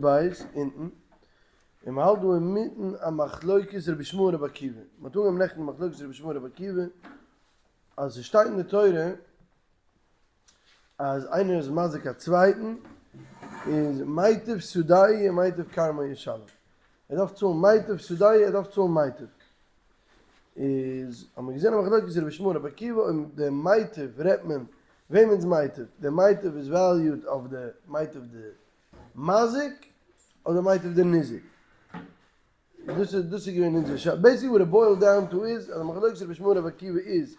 בית אונטן, און מען האלט דא אינמיטן א מחלוקת רבי ישמעאל רבי עקיבא, מען האט אנגעהויבן נעכטן מחלוקת רבי ישמעאל רבי עקיבא, אז עס שטייט אין די תורה אז איינער איז מזיק א צווייטן איז מיטב שדהו און מיטב כרמו ישלם, ער דארף צאלן מיטב שדהו ער דארף צאלן מיטב, איז האט מען געזען א מחלוקת רבי ישמעאל רבי עקיבא אויב די מיטב רעדט מען וועמענס מיטב, די מיטב איז valued אויף די מיטב די מזיק אדער מיטב די ניזק? דאס איז דאס איז געווען אונזער שאלה. basically what it boiled down to איז אז די מחלוקת רבי ישמעאל רבי עקיבא איז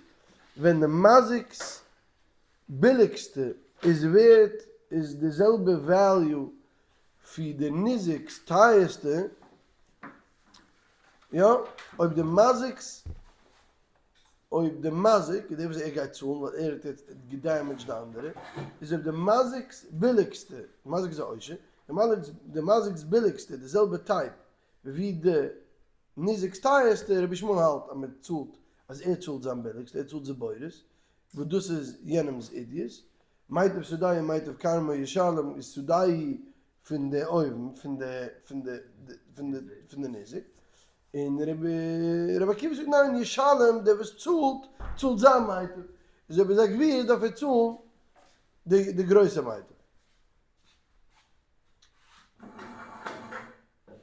ווען די מזיק'ס ביליגסטע איז ווערט איז די זעלבע value ווי די ניזק'ס טייערסטע, יא, אויב די מזיק'ס אויב די מזיק איז דער וואס ער גייט צאלן ווייל ער האט יעצט גע damage ט די אנדערע, איז אויב די מזיק'ס ביליגסטע, די מזיק איז א עושר, די מזיק'ס ביליגסטע די זעלבע type ווי די ניזק'ס טייערסטע, רבי ישמעאל האלט אז מען צאלט אז ער צאלט זיין ביליגסטע, ער צאלט זיבורית, וואס דאס איז יענעמ'ס עידית, מיטב שדהו און מיטב כרמו ישלם איז שדהו פון די אויבן פון די פון די פון די פון די ניזק, און רבי רבי עקיבא זאגט ניין ישלם דער וואס צאלט צאלט זיין מיטב, איז אויב איז א גביר דארף ער צאלן די די גרויסע מיטב.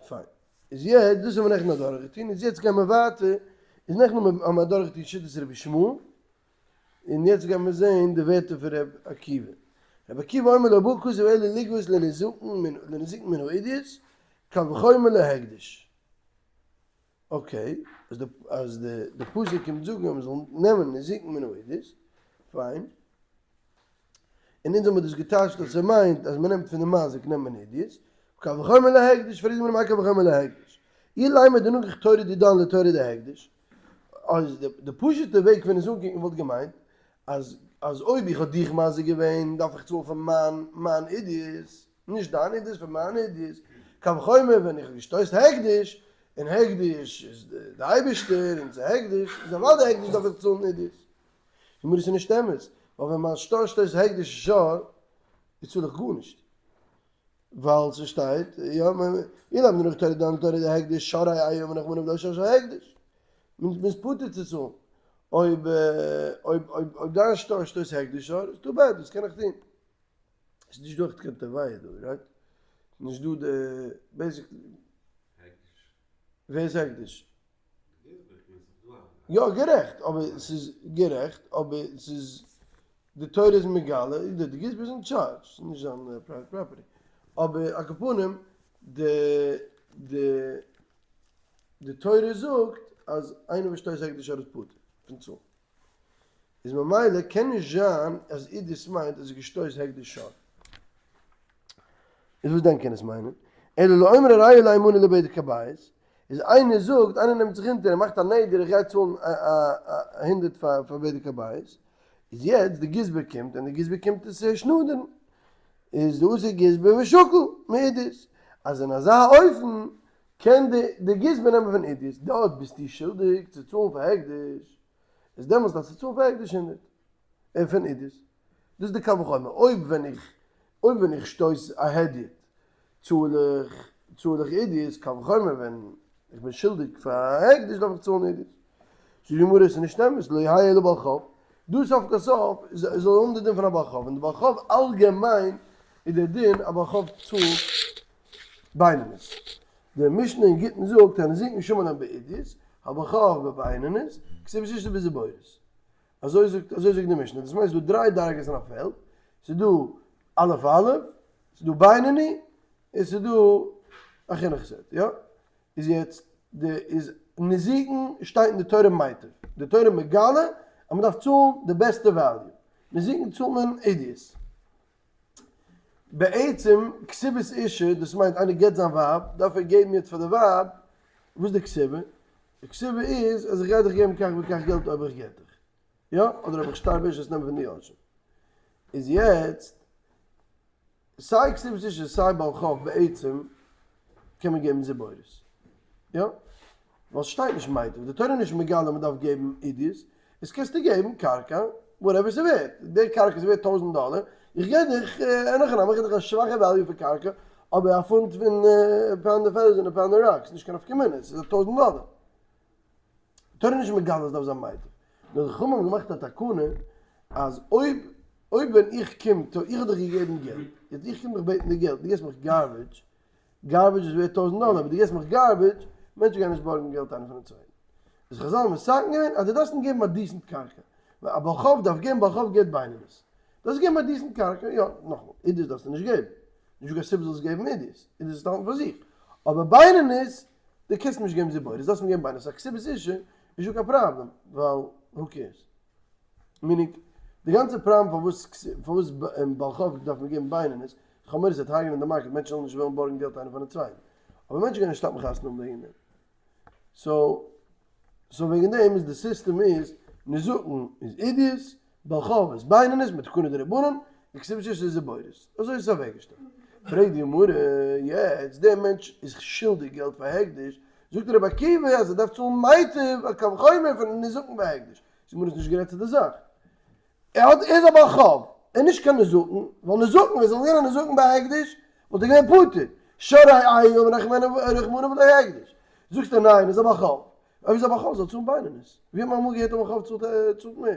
פיין. איז יעצט דאס האבן מיר נעכטן אדורכגעטון, איז יעצט גייען מיר ווייטער, איז נעכטן האבן מיר אדורכגעטון שיטת רבי ישמעאל, און יעצט גייען מיר זעהן די ווערטער פון ר' עקיבא. ר' עקיבא אומר לא בא כתוב אלא לגבות לנזקין מן העידית, קל וחומר להקדש. okay, אז די אז די די פסוק קומט זאגן אז מ'זאל נעמען נזקין מן העידית, פיין. און אונז האבן מיר דאס געטייטשט אז ס'מיינט אז מ'נעמט פון די מזיק נעמט מען עידית, קל וחומר להקדש, פרעגט די גמרא מאי קל וחומר להקדש? אילימא דנגח תורא דידן לתורא דהקדש, אז די פשוט'ע וועג פון עס אנקוקן וואלט געמיינט אז אז אויב איך האב דיך מזיק געווען דארף איך צאלן פאר מיין מיין עידית, נישט דיין עידית, פאר מיין עידית, קל וחומר ווען איך האב געשטויסט הקדש, און הקדש איז די אייבערשטער און ס'איז הקדש, איז אוודאי הקדש דארף איך צאלן עידית. גמרא ס'איז נישט אמת, ווייל ווען מיין שטר שטויסט הקדש שור, איז צאל איך גארנישט. ווייל ס'שטייט, יא, אילימא דנגח תורא דידן לתורא דהקדש שור רעהו אמר רחמנא ולא שור של הקדש. מ'איז פטור צו צאלן. אויב אויב אויב אויב דיין שטר שטויסט הקדש שור, איז too bad, וואס קען איך טון? ס'איז נישט דא עכט קיין תביעה דא, right? נישט דא די basically. הקדש. ווער איז הקדש? יא גערעכט, אבער ס'איז גערעכט, אבער ס'איז די תורה איז מגלה, די די גזבר איז אין טשארדזש, ס'איז נישט זיין private property, אבער על כל פנים די די די תורה זאגט אז איינער וואס שטויסט הקדש שור איז פטור פון צאלן. איז ממילא קען נישט זיין אז עידית מיינט אז ער געשטויסט הקדש שור. איז וואס דען קען עס מיינען? אלא לאומרי הרי עלי מנה לבדק הבית, איז איינער זאגט, איינער נעמט זיך אונטער און מאכט א נדר איך גיי צאלן א הונדערט פאר בדק הבית, איז יעצט די גזבר קומט און די גזבר קומט עס שנאדערן, איז דאתי גזבר ושקיל מעידית, אז אין אזא אופן קען די גזבר נעמען פון עידית, דארט ביסטו שולדיג צו צאלן פאר הקדש, איז דעמאלטס דארפסטו צאלן פאר הקדש הונדערט, און פון עידית. דאס איז די קל וחומר, אויב ווען איך אויב ווען איך שטויס א הדיוט צאל איך צאל איך עידית, קל וחומר ווען איך בין שולדיג פאר א הקדש דארף איך צאלן עידית. זאגט די גמרא עס איז נישט אמת, לא יהא אלא בעל חוב, דא סוף כל סוף זאל האבן די דין פון א בעל חוב, און די בעל חוב אלגעמיין איז דער דין א בעל חוב צאלט בינונית. די משנה אין גיטין זאגט הנזיקין שמין להם בעידית, הבעל חוב בבינונית, כתובת אשתו בזיבורית. אזוי זאגט אזוי זאגט די משנה, דאס מיינט ס'איז דא דריי דרגות אין א פעלד, ס'איז דא א' א', ס'איז דא בינוני, און ס'איז דא א חינוך סעט, יא? איז יעצט די איז נזיקין שטייט אין די תורה מיטב, די תורה מגלה אז מ'דארף צאלן די בעסטע value, נזיקין צאלט מען עידית. בעצם כתובת אשה, דאס מיינט איינער גט זיין ווייב, דארף ער געבן יעצט פאר די ווייב, וואס איז די כתובה? די כתובה איז אז איך גיי דיך געבן כך וכך געלט אויב איך גט דיך, יא? אדער אויב איך שטארב ערשט וועסט נעמען פון די יורשים. איז יעצט, סיי כתובת אשה סיי בעל חוב בעצם קען מען געבן זיבורית. יא? ווייל ס'שטייט נישט מיטב, די תורה איז נישט מגלה מ'דארף געבן עידית, איז קענסטו געבן קרקע whatever ס'ווערט, די קרקע איז ווערט טויזנט דאלער, איך געב דיך, אין הכי נמי, איך געב דיך א שוואכע value פאר קרקע, אבער א פונט פון pound of feathers און א pound of rocks, נישט קיין נפקא מינה, ס'איז א טויזנט דאלער. תורה נישט מגלה עס דארף זיין מיטב. נאר די חכמים האבן געמאכט א תקנה אז אויב אויב ווען איך קום טא איך האב דיך געגעבן געלט, יעצט איך קום דיך בעטן די געלט, דו געבסט מיך garbage, garbage איז ווערט טויזנט דאלער אבער דו געבסט מיך garbage, מענטשן גייען נישט בארגן געלט איינער פונעם צווייטן. איז חזל מתקן געווען אז דו דארפסט אים געבן א decent קרקע, ווייל א בעל חוב דארף געבן בעל חוב געבט בינונית. דארפסט געבן א decent קרקע, יא, נאכאמאל, עידית דארפסטו נישט געבן, נישטא קיין סיבה זאלסט געבן עידית, עידית איז האלטן פאר זיך, אבער בינונית, דו קענסט נישט געבן זיבורית, דארפסט אים געבן בינונית, א כתובת אשה איז נישטא קיין פראבלעם, ווייל who cares. meaning, די גאנצע פראבלעם פארוואס פארוואס בעל חוב דארף מען געבן בינונית, איז כ'האב מורא ס'וועט הרג'נען די market, מענטשן זאלן נישט וועלן בארגן געלט איינער פארן צווייטן, אבער מענטשן גייען נישט סטאפן חתונה האבן וועגן דעם. so so וועגן דעם איז די סיסטעם איז נזקין איז עידית, בעל חוב איז בינונית מיט תקנה דרבנן, און כתובת אשה איז זיבורית. אזוי איז עס אוועקגעשטעלט. פרעגט די גמרא, יעצט דער מענטש איז שולדיג געלט פאר הקדש, זאגט רבי עקיבא אז ער דארף צאלן מיטב א קל וחומר פון נזקין בהקדש. די גמרא איז נישט גערעדט צו די זאך. ער האט ער איז א בעל חוב, ער איז נישט קיין נזקין, ווייל נזקין ווען ס'זאל געווען א נזקין ביי הקדש וואלט ער געווען פטור, שור רעהו אמר רחמנא ולא הקדש, זאגסטו ניין ער איז א בעל חוב, אויב איז א בעל חוב זאל צאלן בינונית, ווי האט מען אמאל געהערט א בעל חוב צאלט צאלט מער?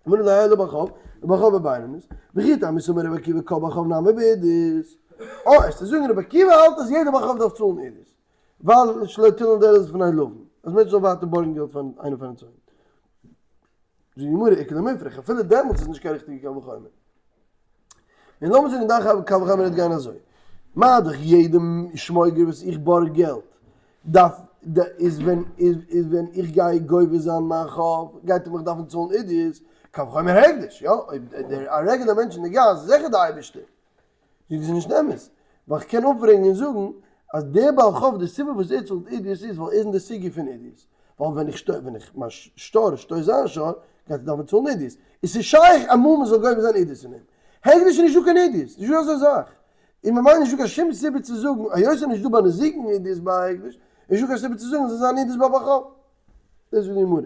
אמר לא אלא בעל חוב, בעל חוב בבינונית, וכי תימא סבר רבי עקיבא כל בעל חוב נמי בעידית, אה עסטו זאגן רבי עקיבא האלט אז יעדער בעל חוב דארף צאלן עידית, ווייל שלא תלין דלת בפני לווין, אז מענטשן זאלן ווייטער בארגן געלט פאר איינער פארן צווייטן. זאגט די גמרא, איכא למיפרך, אפילו דעמאלטס איז נישט קיין ריכטיגע קל וחומר. און לאמיר זאגן דיין קל וחומר וועט גיין אזוי, מה דאך יעדע שמויגער וואס איך בארג געלט דארף איז ווען איז ווען איך גיי גובה זיין מיין חוב גייט ער מיך דארפן צאלן עידית, קל וחומר הקדש, יא, אויב דער א רעגולער מענטש אין די גאס איז זיכער די אייבערשטער. זאגט זי נישט אמת, ווייל כ'קען אפפרעגן און זאגן אז דער בעל חוב די סיבה וואס ער צאלט עידית איז ווייל ער איז אין די סוגיא פון עידית, ווייל ווען איך שטוי ווען איך מיין שטר שטויסט זיין שור גייט ער דארפן צאלן עידית, איז ס'איז שייך אמאל מ'זאל גובה זיין עידית פון אים? הקדש איז נישטא קיין עידית, נישטא אזא זאך, און ממילא נישטא קיין שום סיבה צו זאגן היות ס'איז נישטא ביי נזיקין עידית ביי הקדש, איז נישטא קיין סיבה צו זאגן ס'זאל זיין עידית ביי בעל חוב. דאס זאגט די גמרא.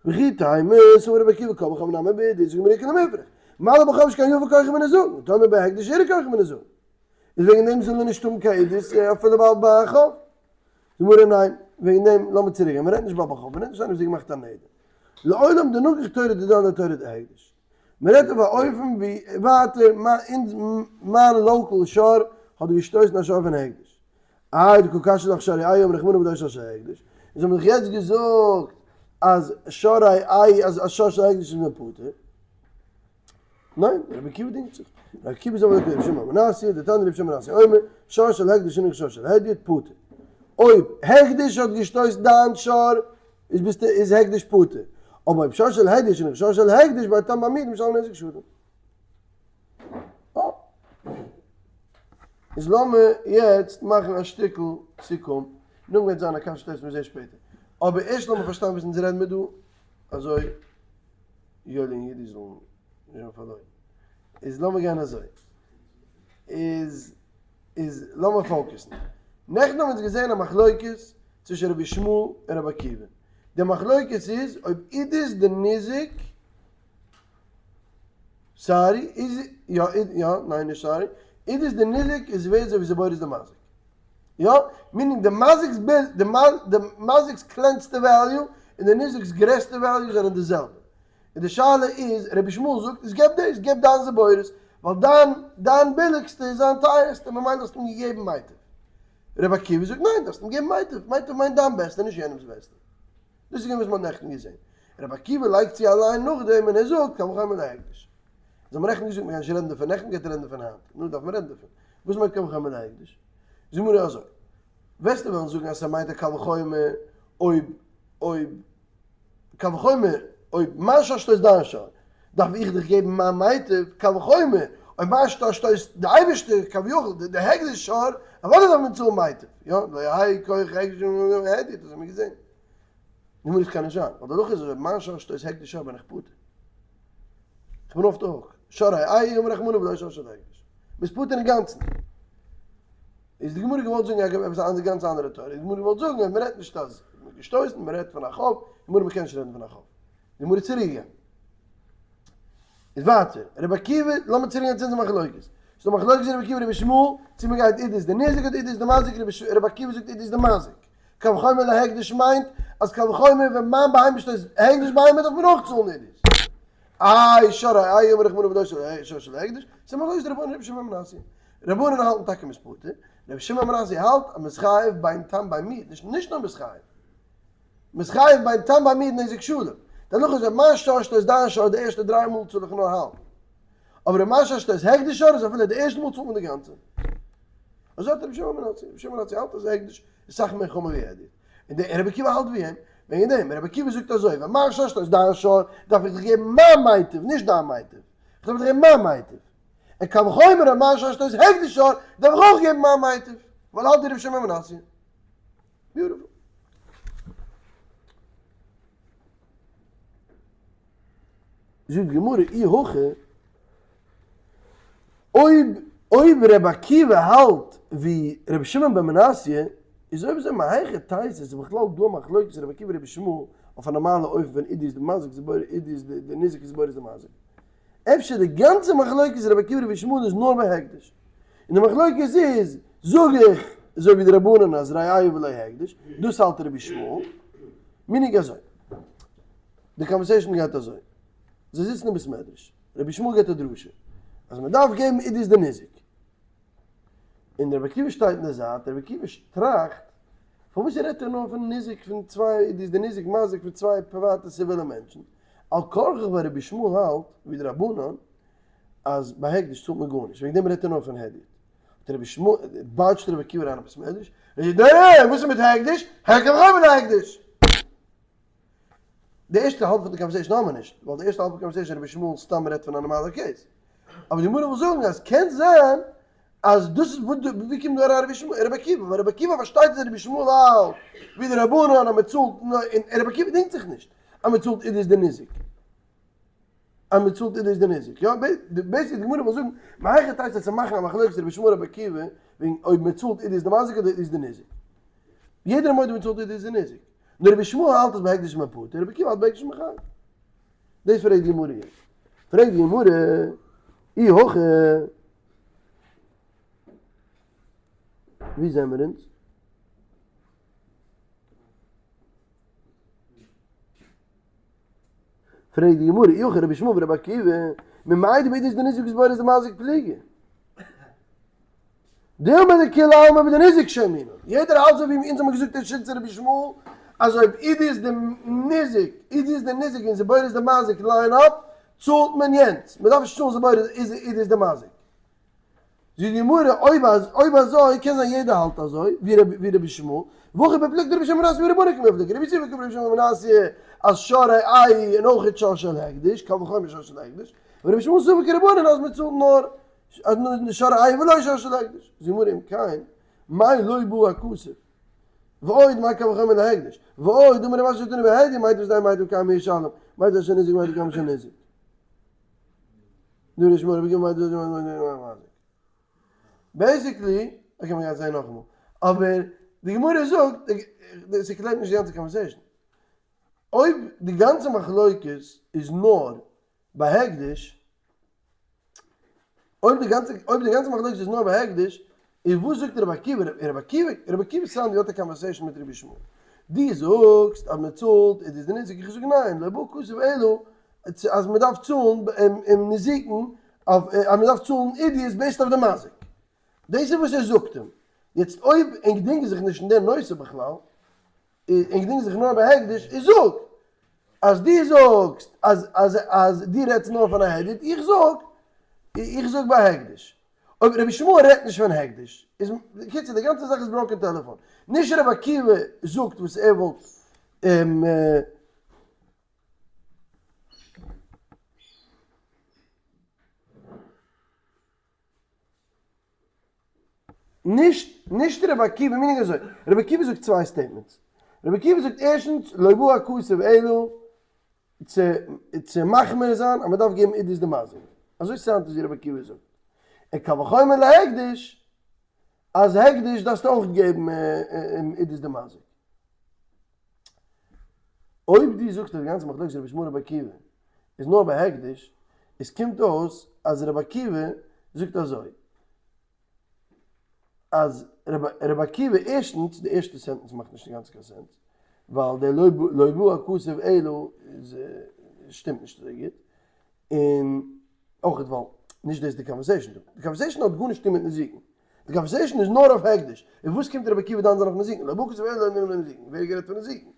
וכי תימא סבר רבי עקיבא כל בעל חוב נמי בעידית, זאגט די גמרא איכא למיפרך. מה לבעל חוב שכן יפה כוחו בנזקין, תאמר בהקדש יראה כוחו בנזקין. איז וועגן דעם זאל ער נישט האבן קיין עידית אפילו ביי בעל חוב. די גמרא ניין, וועגן דעם לאמיר צוריק גיין, מ'רעדט נישט ביי בעל חוב, מ'רעדט נישט איינער וואס האט געמאכט א נדר. לעולם דנגח תורא דידן לתורא דהקדש. מ'רעדט אויף א אופן ווי ווייטער מיין local שור האט געשטויסן א שור פון הקדש. איי דקא קשיא לך שור רעהו אמר רחמנא ולא שור של הקדש, אונז האבן דאך יעצט געזאגט אז שור רעהו אז שור של הקדש איז מען פטור. ניין, רבי עקיבא דינגט זיך. רבי עקיבא זאגט רבי שמעון בן מנסיא, דתניא רבי שמעון בן מנסיא אומר, שור של הקדש שנגח שור של הדיוט פטור. אויב הקדש האט געשטויסן דיין שור איז ביסטו איז הקדש פטור. אבער אויב שור של הדיוט שנגח שור של הקדש ביי תם במועד משלם נזק שלם. איז לאמיר יעצט מאכן א שטיקל סיכום, נאכדעם גייט זיין א קשיא תוס' מיר זעהן שפעטער, אבער ערשט לאמיר פארשטיין וואס אונז רעדן מיר דא, אזוי יואלי און אידי זאלן נישט זיין פארלוירן, איז לאמיר גיין אזוי, איז איז לאמיר focus ן, נעכטן האבן אונז געזעהן א מחלוקת צווישן רבי ישמעאל און רבי עקיבא, די מחלוקת איז אויב עידית די ניזק sorry, איז יא יא ניין נישט sorry, עידית די ניזק איז ווערט אזוי ווי זיבורית די מזיק. יא? meaning די מזיק'ס ביל די מזיק'ס קלענסטע value און די ניזק'ס גרעסטע value זענען די זעלבע. און די שאלה איז, רבי ישמעאל זאגט איז געב דאס, געב דיין זיבורית, ווייל דיין דיין ביליגסטע איז זיין טייערסטע ממילא האסטו אים געגעבן מיטב. רבי עקיבא זאגט ניין, דו האסט אים געגעבן מיטב, מיטב מיינט דיין בעסטע נישט יענעמ'ס בעסטע. דאס איז געווען וואס מ'האט נעכטן געזען. רבי עקיבא לייגט צו אליין נאכדעם און ער זאגט קל וחומר להקדש. אונז האבן נעכטן געזאגט מ'גייט נישט רעדן דערפון נעכטן גייט ער רעדן דערפון היינט. נו דארף מען רעדן דערפון. וואס מיינט קל וחומר להקדש? זאג מיר אזוי. וועסטו וועלן זאגן אז ס'מיינט א קל וחומר אויב אויב קל וחומר אויב מיין שור שטויסט דיין שור דארף איך דיך געבן מיין מיטב, קל וחומר אויב מיין שור שטויסט די אייבערשטער כביכול די הקדש שור אוודאי דארף מען צאלן מיטב. יא, לא יהא כח הקדש הדיוט, דאס האבן מיר געזען. נו דאס קען נישט זיין, ווייל די הלכה איז אז אויב מיין שור שטויסט הקדש שור בין איך פטור. איך בין off the hook. שור רעהו אמר רחמנא ולא שור של הקדש. ביסט פטור אינגאנצן. איז די גמרא געוואלט זאגן אגב עפעס א גאנץ אנדערע תורה. די גמרא געוואלט זאגן אז מ'רעדט נישט אז מ'האט געשטויסן, מ'רעדט פון א חוב. די גמרא מ'קען נישט רעדן פון א חוב. די גמרא איז צוריק געגאנגען. איז ווייטער, רבי עקיבא, לאמיר צוריק גיין צו אונזער מחלוקת. ס'דא מחלוקת רבי עקיבא רבי ישמעאל צו מען גייט עידית דניזק אדער עידית דמזיק, רבי עקיבא זאגט עידית דמזיק. קל וחומר להקדש מיינט אז קל וחומר ווען מיין בהמה שטויסט הקדש בהמה דארף מען אויך צאלן עידית. איי שור איי אמר רחמנא ולא שור של הקדש, ס'איז מחלוקת רבנן רבי שמעון בן מנסיא. רבנן האלטן טאקע מ'איז פטור, רבי שמעון בן מנסיא האלט אז מ'איז חייב בין תם בין מועד, נישט נאר מ'איז חייב. מ'איז חייב בין תם בין מועד נזק שלם. די הלכה איז אויב מיין שור שטויסט דיין שור די ערשטע דריי מאל צאל איך נאר האלב. אבער אויב מיין שור שטויסט הקדש שור איז אפילו די ערשטע מאל צאלט מען די גאנצע. אזוי האלט רבי שמעון בן מנסיא. רבי שמעון בן מנסיא האלט אז הקדש איז סאך מער חמור ווי הדיוט. און דער רבי עקיבא האלט ווי אים. וועגן דעם, רבי עקיבא זאגט אזוי, ווען מיין שור שטויסט דיין שור, דארף איך דיך געבן מיין מיטב, נישט דיין מיטב. איך דארף דיך געבן מיין מיטב. און קל וחומר אויב מיין שור שטויסט הקדש שור, דארף איך אויך געבן מיין מיטב. ווייל האלט ווי רבי שמעון בן מנסיא. Beautiful. זאגט די גמרא אי הכי, אויב אויב ר' עקיבא האלט ווי ר' שמעון בן מנסיא, איז אויב אזוי מהיכא תיתי איז בכלל דא א מחלוקת ר' עקיבא ר' ישמעאל אויף א נארמאלע אופן ווען עידית די מזיק איז בורר עידית די ניזק איז בורר די מזיק. אפשר די גאנצע מחלוקת ר' עקיבא ר' ישמעאל איז נאר בהקדש. און די מחלוקת איז, זאג איך אזוי ווי די רבנן אז ראיה ולא הקדש, דאס האלט רבי ישמעאל, meaning אזוי, די conversation גייט אזוי, זיי זיצן אין בית מדרש, רבי ישמעאל געבט א דרשה, אז מען דארף געבן עידית די ניזק, און רבי עקיבא שטייט אין די זייט, רבי עקיבא טראכט, פארוואס רעדט ער נאר פון ניזק פון צוויי עידית די ניזק מזיק פון צוויי פריוואטע ציווילע מענטשן, על כרחך ווייל רבי ישמעאל האלט ווי די רבנן, אז ביי הקדש צאלט מען גארנישט, וועגן דעם רעדט ער נאר פון הדיוט. האט רבי ישמעאל, בייטשט רבי עקיבא אריין אין בית מדרש, ער זאגט, ניין ניין, וואס איז מיט הקדש? הקדש אויך מיט הקדש! די ערשטע האלב פון די conversation האבן מיר נישט, ווייל די ערשטע האלב פון conversation רבי ישמעאל סתם רעדט פון א נארמאלער case. אבער די גמרא וויל זאגן אז קען זיין אז דאס איז וואס ווי קומט דא אריין רבי ישמעאל, רבי עקיבא, ווייל רבי עקיבא פארשטייט אז רבי ישמעאל האלט ווי די רבנן אז מען צאלט, און רבי עקיבא דינגט זיך נישט אז מען צאלט עידית די ניזק. אז מען צאלט עידית די ניזק, יא, basically די גמרא וויל זאגן, מהיכא תיתי צו מאכן א מחלוקת רבי ישמעאל רבי עקיבא, וועגן אויב מען צאלט עידית די מזיק אדער עידית די ניזק. יעדער איז מודה מען צאלט עידית די ניזק. נאר רבי ישמעאל האלט אז בהקדש איז מען פטור, רבי עקיבא האלט בהקדש איז מען חייב. דאס פרעגט די גמרא יעצט. פרעגט די גמרא, אי הכי, ווי זעמער אונז? פרעגט די גמרא, אי הכי רבי ישמעאל ורבי עקיבא, ממאי דבעידית דניזק בורר דמזיק פליגי? דילמא דכולי עלמא בדניזק שיימינן, יעדער האלט אזוי ווי אונז האבן געזאגט אין שיטת רבי ישמעאל, אז אויב עידית די ניזק, עידית די ניזק און בורר דמזיק line up, צאלט מען יענץ, מען דארף נישט צאלן בורר עידית דמזיק. זאגט די גמרא, אויב אז אויב אזוי קען זיין יעדער האלט אזוי ווי ווי רבי ישמעאל, והכא בפלוגתא דרבי שמעון בן מנסיא ורבנן קמיפלגי, רבי יוסי קומט רבי שמעון בן מנסיא אז שור ראי' און אויך שור של הקדש, קל וחומר שור של הקדש, ורבי ישמעאל סבר כרבנן אז מען צאלט נאר אז שור ראי' ולא שור של הקדש, זאגט די גמרא אם כן, מאי לא בא הכתוב, ועוד מאי קל וחומר להקדש, ועוד דאמר רב אשי תנא בהדיא מיטב שדהו מיטב כרמו ישלם, מיטב של ניזק מיטב כרמו של ניזק. Basically, okay מ'גייט זעהן נאכאמאל, אבער די גמרא זאגט, ס'קלעבט נישט די גאנצע conversation, אויב די גאנצע מחלוקת איז נאר ביי הקדש, אויב די גאנצע אויב די גאנצע מחלוקת איז נאר ביי הקדש, איז וואס זאגט רבי עקיבא? רבי עקיבא רבי עקיבא sound ווי האט א conversation מיט רבי ישמעאל. דו זאגסט אז מען צאלט איז דאס די ניזק, איך זאג ניין, לא בא הכתוב אלא אז מען דארף צאלן אים נזיקין אויף אז מען דארף צאלן עידית based אויף די מזיק. דאס איז וואס ער זאגט אים. יעצט אויב ענק דינגען זיך נישט אין די נושא בכלל, ענק דינגען זיך נאר ביי הקדש, איז זאג אז דו זאגסט אז אז אז דו רעדסט נאר פון א הדיוט, איך זאג איך זאג ביי הקדש. אויב רבי ישמעאל רעדט נישט פון הקדש, איז בקיצור די גאנצע זאך איז broken telephone. נישט רבי עקיבא זאגט וואס ער וואלט. נישט נישט רבי עקיבא meaning אזוי, רבי עקיבא זאגט צוויי statements, רבי עקיבא זאגט ערשטנס לא בא הכתוב אלא צו צו מחמיר זיין אז מען דארף געבן עידית דמזיק, אזוי sound עס ווי רבי עקיבא זאגט, און קל וחומר להקדש אז הקדש דארפסטו אויך געבן עידית דמזיק. אויב דו זאגסט אז די גאנצע מחלוקת רבי ישמעאל רבי עקיבא איז נאר ביי הקדש, עס קומט אויס אז רבי עקיבא זאגט אזוי. אז רבי עקיבא ערשטנס, די ערשטע sentence מאכט נישט אינגאנצן קיין sense, ווייל דער לא בא הכתוב אלא איז שטימט נישט אזוי גוט, און אויך ווייל נישט דאס איז די conversation דא, די conversation האט גארנישט צו טון מיט נזיקין, די conversation איז נאר אויף הקדש, און וואס קומט רבי עקיבא דן זיין אויף נזיקין, לא בא הכתוב אלא נאר נזיקין, ווער האט גערעדט פון נזיקין?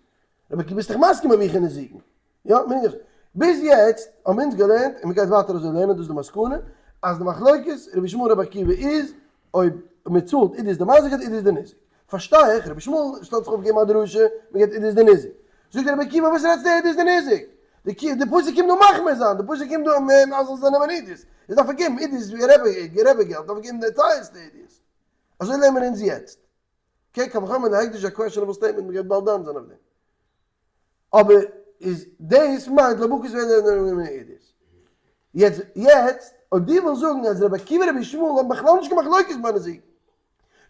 רבי עקיבא ביסט דאך מסכים מיט מיך אין נזיקין, יא, מיין איך. ביז יעצט האבן אונז געלערנט, און מ'גייט ווייטער אזוי לערנען, דאס איז די מסקנא, אז די מחלוקת רבי ישמעאל רבי עקיבא איז, אויב מ'צאלט עידית די מזיק אדער עידית די ניזק. פארשטיי איך, רבי ישמעאל שטעלט זיך אויף געבן א דרשה, מ'געבט עידית די ניזק. זאגט רבי עקיבא וואס רעדסטו עידית די ניזק? די פסוק קומט דא מחמיר זיין, די פסוק קומט דא אז זאל זיי נעמען עידית. איז דארף ער געבן עידית ווי רבי געלט, דארף ער געבן די טייערסטע עידית. אזוי לערנען מיר אונז יעצט. okay, קל וחומר להקדש א questionable statement, מ'גייט באלד דן זיין אויף דעם. אבער איז דאס מיינט לא בא הכתוב אלא עידית. יעצט יעצט אויב דו ווילסט זאגן אז רבי עקיבא רבי ישמעאל האבן בכלל נישט קיין מחלוקת ביי נזיקין,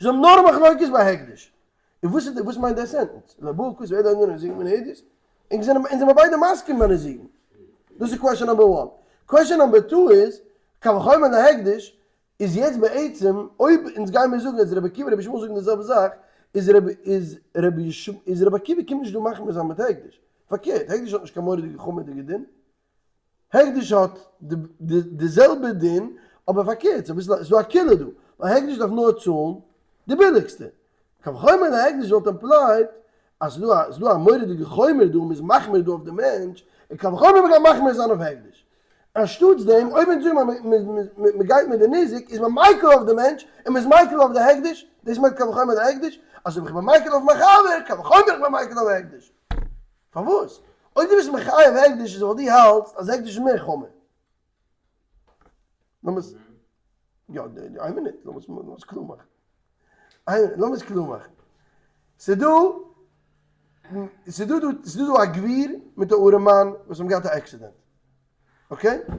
זיי האבן נאר א מחלוקת ביי הקדש, און וואס איז וואס מיינט דער sentence? לא בא הכתוב אלא נזיקין מן העדות? אונז זענען אונז זענען ביידע מסכים ביי נזיקין. דאס איז question number one. question number two איז, קל וחומר להקדש, איז יעצט בעצם אויב אונז גיימיר זאגן אז רבי עקיבא רבי ישמעאל זאגן די זעלבע זאך, איז רבי איז רבי איז רבי עקיבא קומט נישט דא מחמיר זיין מיט הקדש, פארקערט הקדש האט נישט קיין מורא'דיגע חמור'דיגע דין, הקדש האט די די זעלבע דין אבער פארקערט ס'איז אביסל ס'איז דא א קולא דא, ווייל הקדש דארף נאר צאלן די ביליגסטע, קל וחומר להקדש וואלט implied אז ס'איז דא א ס'איז דא א מורא'דיגע חומר דא, מ'איז מחמיר דא אויף די מענטש, און קל וחומר מ'גייט מחמיר זיין אויף הקדש. אנשטאטס דעם, אויב אונז זאגן אז מ'גייט מיט די ניזק, איז מען מיקל אויף די מענטש, און מ'איז מיקל אויף די הקדש, דאס מיינט קל וחומר להקדש, אז אויב איך בין מיקל אויף מיין חבר, קל וחומר איך בין מיקל אויף הקדש. פארוואס? אויב דו ביסט מחייב הקדש איז ווייל דו האלטסט אז הקדש איז מער חמור. לאמיר עס, יא, איין מינוט, לאמיר עס קלאר מאכן. איין מינוט, לאמיר עס קלאר מאכן. ס'דא, ס'דא דא, ס'דא דא א גביר מיט א ארעמאן וואס האבן געהאט א accident. okay?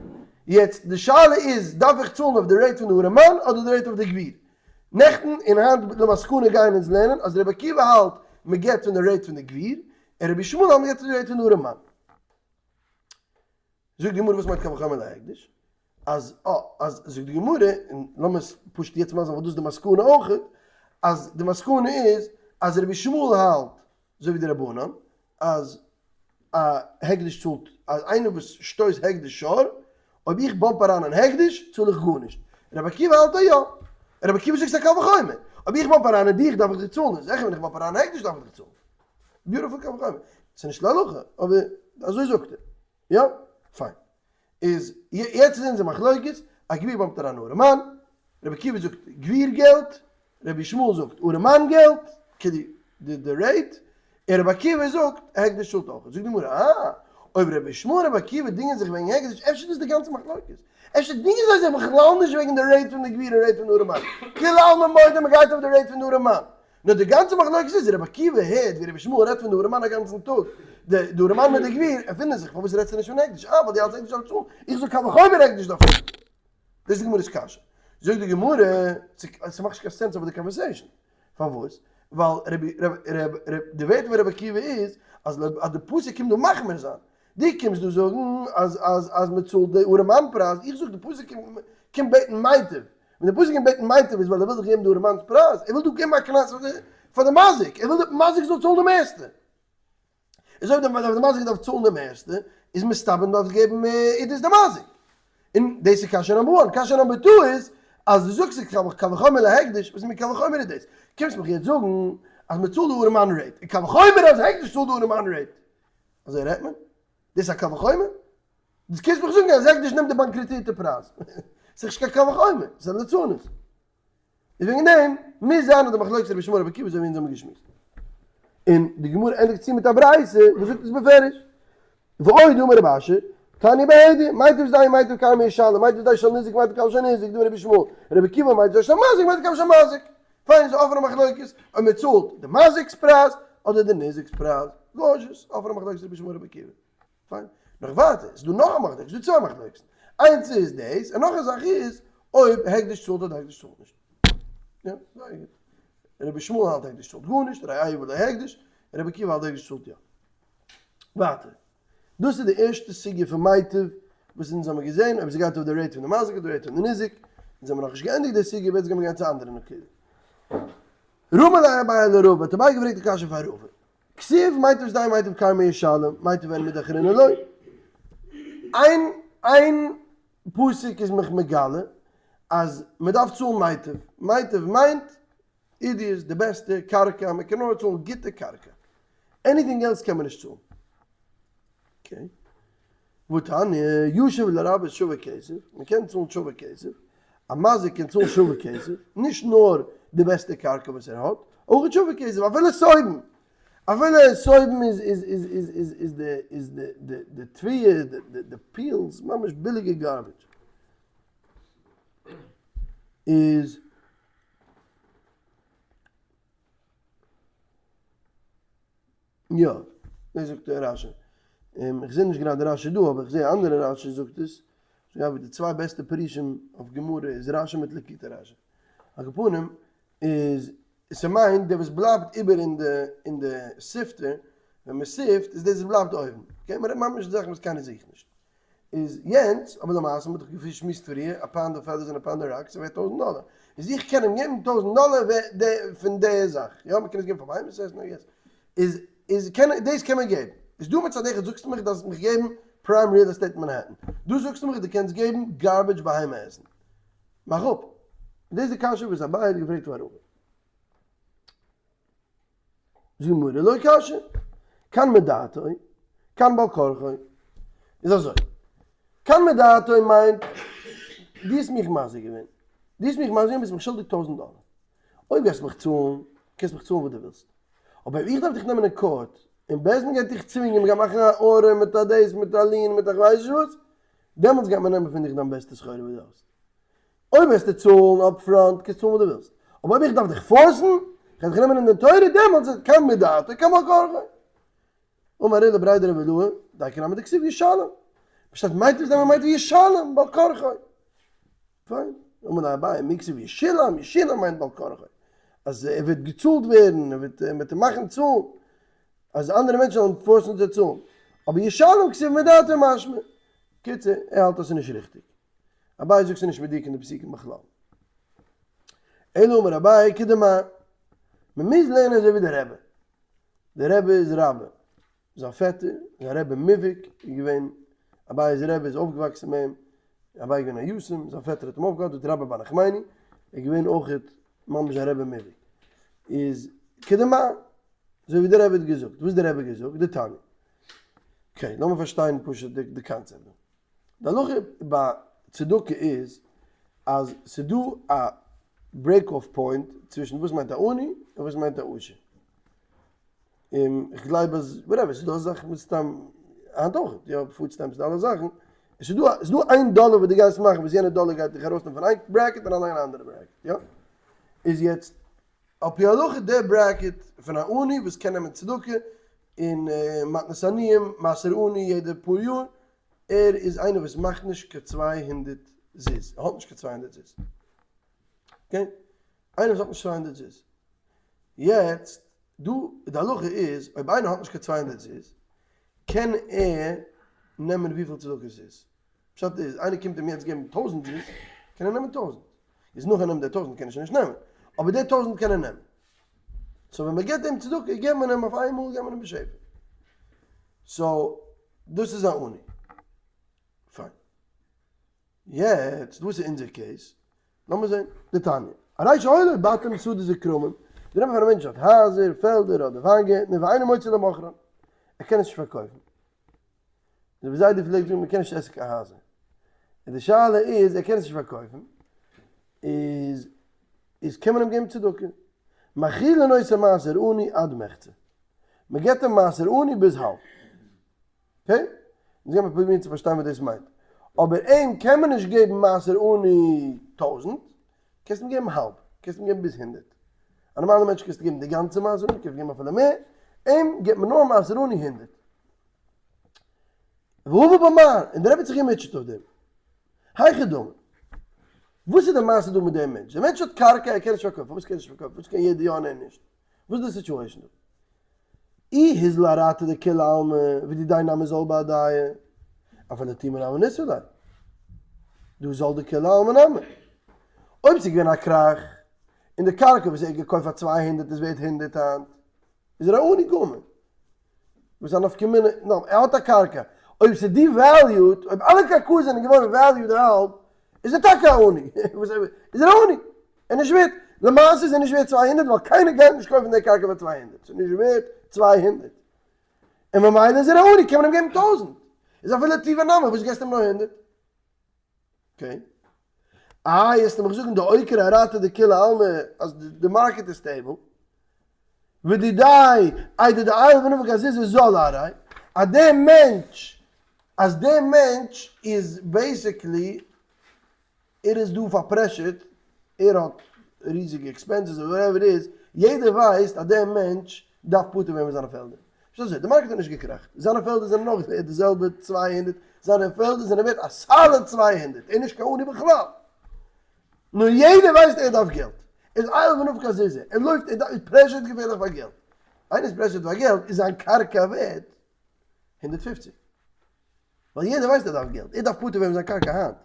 יעצט די שאלה איז, דארף איך צאלן אויף די rate פון די ארעמאן אדער די rate אויף די גביר? נעכטן און היינט למסקנא גייען אונז לערנען אז רבי עקיבא האלט מ'געבט פון די rate פון די גביר, און רבי ישמעאל האלט מ'געבט פון די rate פון די ארעמאן. זאגט די גמרא וואס מיינט קל וחומר להקדש? אז אה אז זאגט די גמרא, און לאמיר עס פשוט יעצט מסביר זיין ווייל דאס איז די מסקנא אויכעט, אז די מסקנא איז אז רבי ישמעאל האלט אזוי ווי די רבנן אז א הקדש צאלט אז איינער וואס שטויסט הקדש שור, אויב איך bump אריין אין הקדש צאל איך גארנישט, רבי עקיבא האלט אז יא, רבי עקיבא זאגט ס'איז א קל וחומר, אויב איך bump אריין אין דיך דארף איך דיר צאלן, איז זיכער ווען איך bump אריין אין הקדש דארף איך דיך צאלן. beautiful קל וחומר. ס'איז נישט להלכה, אבער אזוי זאגט ער. יא? פיין. איז יעצט איז אונזער מחלוקת, א גביר bump ט אריין ארעמאן, רבי עקיבא זאגט גביר געלט, רבי ישמעאל זאגט ארעמאן געלט, כדי די די rate, און רבי עקיבא זאגט הקדש צאלט אויך. זאגט די גמרא, אה, אויב רבי ישמעאל און רבי עקיבא דינגען זיך וועגן הקדש, אפשר איז דאס די גאנצע מחלוקת. אפשר דינגען זיי זיך בכלל נישט וועגן די rate פון די גביר און rate פון די ארעמאן. כולי עלמא מודה מ'גייט אויף די rate פון די ארעמאן. נאר די גאנצע מחלוקת איז, רבי עקיבא הערט ווי רבי ישמעאל רעדט פון די ארעמאן א גאנצן טאג, די די ארעמאן מיט די גביר ערפינדן זיך, פארוואס רעדסטו נישט פון הקדש? אה, ווייל דו האלטסט הקדש דארף צאלן, איך זאג קל וחומר הקדש דארף צאלן. דאס איז די גמרא'ס קשיא. זאגט די גמרא, ס'מאכט נישט קיין sense אבער די conversation. פארוואס? ווייל רבי רבי רבי די ווערטער פון רבי עקיבא איז אז אז די פסוק קומט דא מחמיר זיין. דו קומסט דא זאגן אז אז אז מ'צאלט די ארעמאן פרייז, איך זאג די פסוק קומט בעטן מיטב. ווען די פסוק קומט בעטן מיטב איז ווייל ער וויל זיך געבן די ארעמאנ'ס פרייז, ער וויל דא געבן א קנס פאר די מזיק, ער וויל די מזיק זאל צאלן די מערסטע. איז אויב די מזיק דארף צאלן די מערסטע, איז מסתבר מען דארף געבן עידית די מזיק. און דאס איז קשיא number one. קשיא number two איז, אז דו זאגסט איז קל וחומר להקדש, וואס מין קל וחומר איז דאס? קומסט מיך יעצט זאגן אז מען צאלט די ארעמאן rate, און קל וחומר אז הקדש צאלט די ארעמאן rate. אזוי רעדט מען? דאס איז א קל וחומר? דו קענסט מיך זאגן אז הקדש נעמט די באנקראטירטע פרייז. ס'איז נישט קיין קל וחומר, ס'איז א ליצנות. איז וועגן דעם מוז זיין אז די מחלוקת רבי ישמעאל רבי עקיבא אזוי ווי אונז האבן געשמועסט. און די גמרא ענדיגט צו מיט א ברייתא וואס זאגט עס בפירוש. ועוד אמר רב אשי, תניא בהדיא, מיטב שדהו מיטב כרמו ישלם, מיטב שדהו של ניזק מיטב כרמו של ניזק, דאמר רבי ישמעאל, רבי עקיבא מיטב שדהו של מזיק מיטב כרמו של מזיק. פיין איז א אפענע מחלוקת אויב מען צאלט די מזיק'ס פרייז אדער די ניזק'ס פרייז. gorgeous, אפענע מחלוקת רבי ישמעאל רבי עקיבא. פיין. נאך ווייטער, ס'איז דא נאך א מחלוקת, ס'איז דא צוויי מחלוקת'ן. איינס איז דאס, און נאך א זאך איז, אויב הקדש צאלט אדער הקדש צאלט נישט. יא, זייער גוט. רבי ישמעאל האלט הקדש צאלט גארנישט, ר' אייבעלע הקדש, רבי עקיבא האלט הקדש צאלט יא. ווייטער. דאס איז די ערשטע סוגיא פון מיטב וואס אונז האמיר געזען, אויב ס'גייט אויף די rate פון די מזיק אדער rate פון די ניזק. אונז האמיר נאכנישט געענדיגט די סוגיא, יעצט גיימיר גיין צו א אנדערע נקודה. רמי ליה אביי לרבא, האט אביי געפרעגט די קשיא פאר רבא. כתיב מיטב שדהו מיטב כרמו ישלם, מיטב אין מידי אחרינא לא. איין איין פסוק איז מיך מגלה אז מען דארף צאלן מיטב, מיטב מיינט עידית, די בעסטע קרקע, מען קען נאר צאלן גוטע קרקע, anything else קען מען נישט צאלן. okay. והתניא, ישיב לרבות שווה כסף, מען קען צאלן שווה כסף, א מזיק קען צאלן שווה כסף, נישט נאר די בעסטע קרקע וואס ער האט, אויך שווה כסף, אפילו סויבן, אפילו סויבן איז איז איז איז איז איז די איז די די די תבואה, די די די פילס, ממש ביליגע garbage. איז. יא, דאס זאגט דער רשי. איך זע נישט גראדע רשי דא, אבער איך זע אנדערע רשי זאגט עס. אגב, די צוויי בעסטע פירושים אויף גמרא איז רשי מיט ליקוטי רשי. על כל פנים, איז ס'מיינט דער וואס בלייבט איבער אין די אין די sifter, ווען מ'סיפט איז דאס וואס בלייבט אויבן. okay, מ'רעדט ממש זאכן וואס קיינער זוכט נישט. איז יענץ, אבער למעשה מ'האט דאך געשמועסט פריער, א pound of feathers און א pound of rocks איז ווערט טויזנט דאלער. איז איך קען אים געבן טויזנט דאלער פון די זאך. יא, מ'קען עס געבן פאר בהמות עסן I guess. איז איז קען דאס קען מען געבן. איז דא מצד אחד זאגסטו מיך דארפסט מיך געבן prime real estate אין מאנהעטן. דא זאגסטו מיך דו קענסט געבן garbage בהמה עסן. מאך אפ. דאס איז די קשיא וואס אביי האט געפרעגט פאר רבא. זאגט גמרא לא קשיא, כאן מדעתו, כאן בעל כרחו. איז אזוי, כאן מדעתו מיינט, דו האסט מיך מזיק געווען, דו האסט מיך מזיק געווען ביסט מיך שולדיג טויזנט דאלער, אויב גייסט מיך צאלן, קענסט מיך צאלן וואס דו ווילסט, אבער איך דארף דיך נעמען אין court, און בית דין גייט דיך צווינגען, מ'גייט מאכן א order מיט א דאס מיט א lien מיט א כ'ווייס נישט וואס, דעמאלטס גייט מען נעמען פון דיך דיין בעסטע סחורה וואס דו האסט. אויב וועסטו צאלן up front קענסטו צאלן וואס דו ווילסט, אבער אויב איך דארף דיך force ן, איך וועל דיך נעמען אין דין תורה, דעמאלטס איז כאן מדעתו כאן בעל כרחו. אמר עולא בריה דרב אילעא, דייקא נמי דכתיב ישלם. בשעת מיטב שדהו מיטב ישלם בעל כרחו. פיין. אמר ליה אביי, מי כתיב ישולם, ישולם מיינט בעל כרחו. אז ער וועט געצאלט ווערן, ער וועט, מען וועט אים מאכן צאלן. אז אנדערע מענטשן זאלן force ן צו צאלן. אבער ישלם כתיב מדעתו משמע. קיצור, ער האלט אז ס'איז נישט ריכטיג. אביי זאגט ס'איז נישט מדויק אין די פסוקים בכלל. אלא אמר אביי כדמר, מ'מוז לערנען אזוי ווי דער רבי. דער רבי איז רבה, זיין פעטער, זיין רבי מובהק איז געווען, אביי'ס רבי איז אויפגעוואקסן מיט אים, אביי איז געווען א יתום, זיין פעטער האט אים אויפגעהאדעוועט רבה בר נחמני, ער איז געווען אויכעט ממש א רבי מובהק. איז כדמר, אזוי ווי דער רבי האט געזאגט. וואס האט דער רבי געזאגט? דתניא. okay, לאמיר פארשטיין פשוט די קאנצעפט דא. די הלכה ביי צדקה איז אז ס'דא א break off point צווישן וואס מיינט א עני און וואס מיינט א עושר. און איך גלייב אז whatever, ס'איז דא אזאך מסתם היינט אויך, יא, food stamps די אלע זאכן, עס איז דא עס איז דא איין דאלער וואס דו גייסט מאכן וואס יענע דאלער גייט דיך ארויסנעמען פון איין bracket און אריין אין א אנדערע bracket, יא? איז יעצט על פי הלכה די bracket פון א עני וואס קען נעמען צדקה און מתנת עניים, מעשר עני יעדע פאר יאר, ער איז איינער וואס מאכט נישט קיין 200 זוז, ער האט נישט קיין 200 זוז. okay? איינער וואס האט נישט 200 זוז. יעצט, דא, די הלכה איז, אויב איינער האט נישט קיין 200 זוז, קען ער נעמען וויפיל צדקה ס'איז. פשט איז, איינער קומט אים יעצט געבן טויזנט זוז, קען ער נעמען טויזנט. איז נאך ער נעמט די טויזנט קען ער שוין נישט נעמען. אבער די טויזנט קען ער נעמען. so ווען מ'געבט אים צדקה, געבט מען אים אויף איינמאל, געבט מען אים בשפע. so, דאס איז א עני. פיין. יעצט וואס איז אונזער case? לאמיר זען די תניא. הרי שהיו לו בתים שדות וכרמים, די נאמען פון א מענטש האט הייזער, פעלדער אדער וויינגערטנער ואינו מוציא למוכרן, ער קען עס נישט פארקויפן. רבי זיידי פלעגט זאגן מען קען נישט עסן קיין הייזער. און די שאלה איז ער קען עס נישט פארקויפן, איז איז קען מען אים געבן צדקה. מאכילין אותו מעשר עני עד מחצה. מען געבט אים מעשר עני ביז האלב. okay? אונז גיימיר פרובירן צו פארשטיין וואס דאס מיינט. אבער אים קען מען נישט געבן מעשר עני טויזנט, קענסט אים געבן האלב, קענסט אים געבן ביז הונדערט. א נארמאלע מענטש קענסטו געבן די גאנצע מעשר עני, קענסט געבן אפילו מער, אים געבט מען נאר מעשר עני הונדערט. והובא במר, און דער רבי האט זיך געמוטשעט אויף דעם. היכי דמי. וואס איז די מעשה דא מיט דעם מענטש? דער מענטש האט קרקע, ער קען נישט פארקויפן. פארוואס קען ער נישט פארקויפן? פארוואס קען יעדער יא און ער נישט? וואס איז די situation דא? אי הוזל ארעתא דכולי עלמא ודידיה נמי זל בהדיה, אפילו טומאה נמי ניתביה ליה. דהא זל דכולי עלמא נמי. אויב ס'איז געווען א קראך, און די קרקע וואס ער האט געקויפט פאר 200 איז ווערט 100 היינט, איז ער א עני גמור. וואס איז א נפקא מינה? נאר ער האט א קרקע, אויב ס'איז devalued, אויב אלע קרקעות זענען געווארן valued האלב, איז ער טאקע א עני. איז ער א עני. ער איז נישט ווערט, למעשה איז ער נישט ווערט 200 ווייל קיינער גייט נישט קויפן די קרקע פאר 200, ס'איז נישט ווערט 200. און ממילא איז ער א עני, קען מען אים געבן 1000. איז אפילו טובא נמי, וואס געסטו אים נאר 100? Okay. איי, וועסטו מיך זאגן דאוקיר ארעתא דכולי עלמא אז די market איז stable. ודידיה איידי דעייל ונפיק אזוזי זל ארעיה, אז דער מענטש, אז דער מענטש איז basically, ער איז דא פארפרעשורט, ער האט ריזיגע expenses אדער whatever איז, יעדער ווייסט אז דער מענטש דארף פטור ווערן פון זיינע פעלדער. פשט אזוי, די market האט נישט געקראכט, זיינע פעלדער זענען נאך ווערט די זעלבע 200, זיינע פעלדער זענען ווערט א solid 200, ער איז נישט קיין עני בכלל. נאר יעדער ווייסט ער דארף געלט. ער איז עייל ונפיק אזוזי, ער לויפט, ער איז pressured געפערליך פאר געלט. איינער איז pressured פאר געלט, איז זיין קרקע ווערט 150. ווייל יעדער ווייסט ער דארף געלט, ער דארף פטור ווערן זיין קרקע היינט.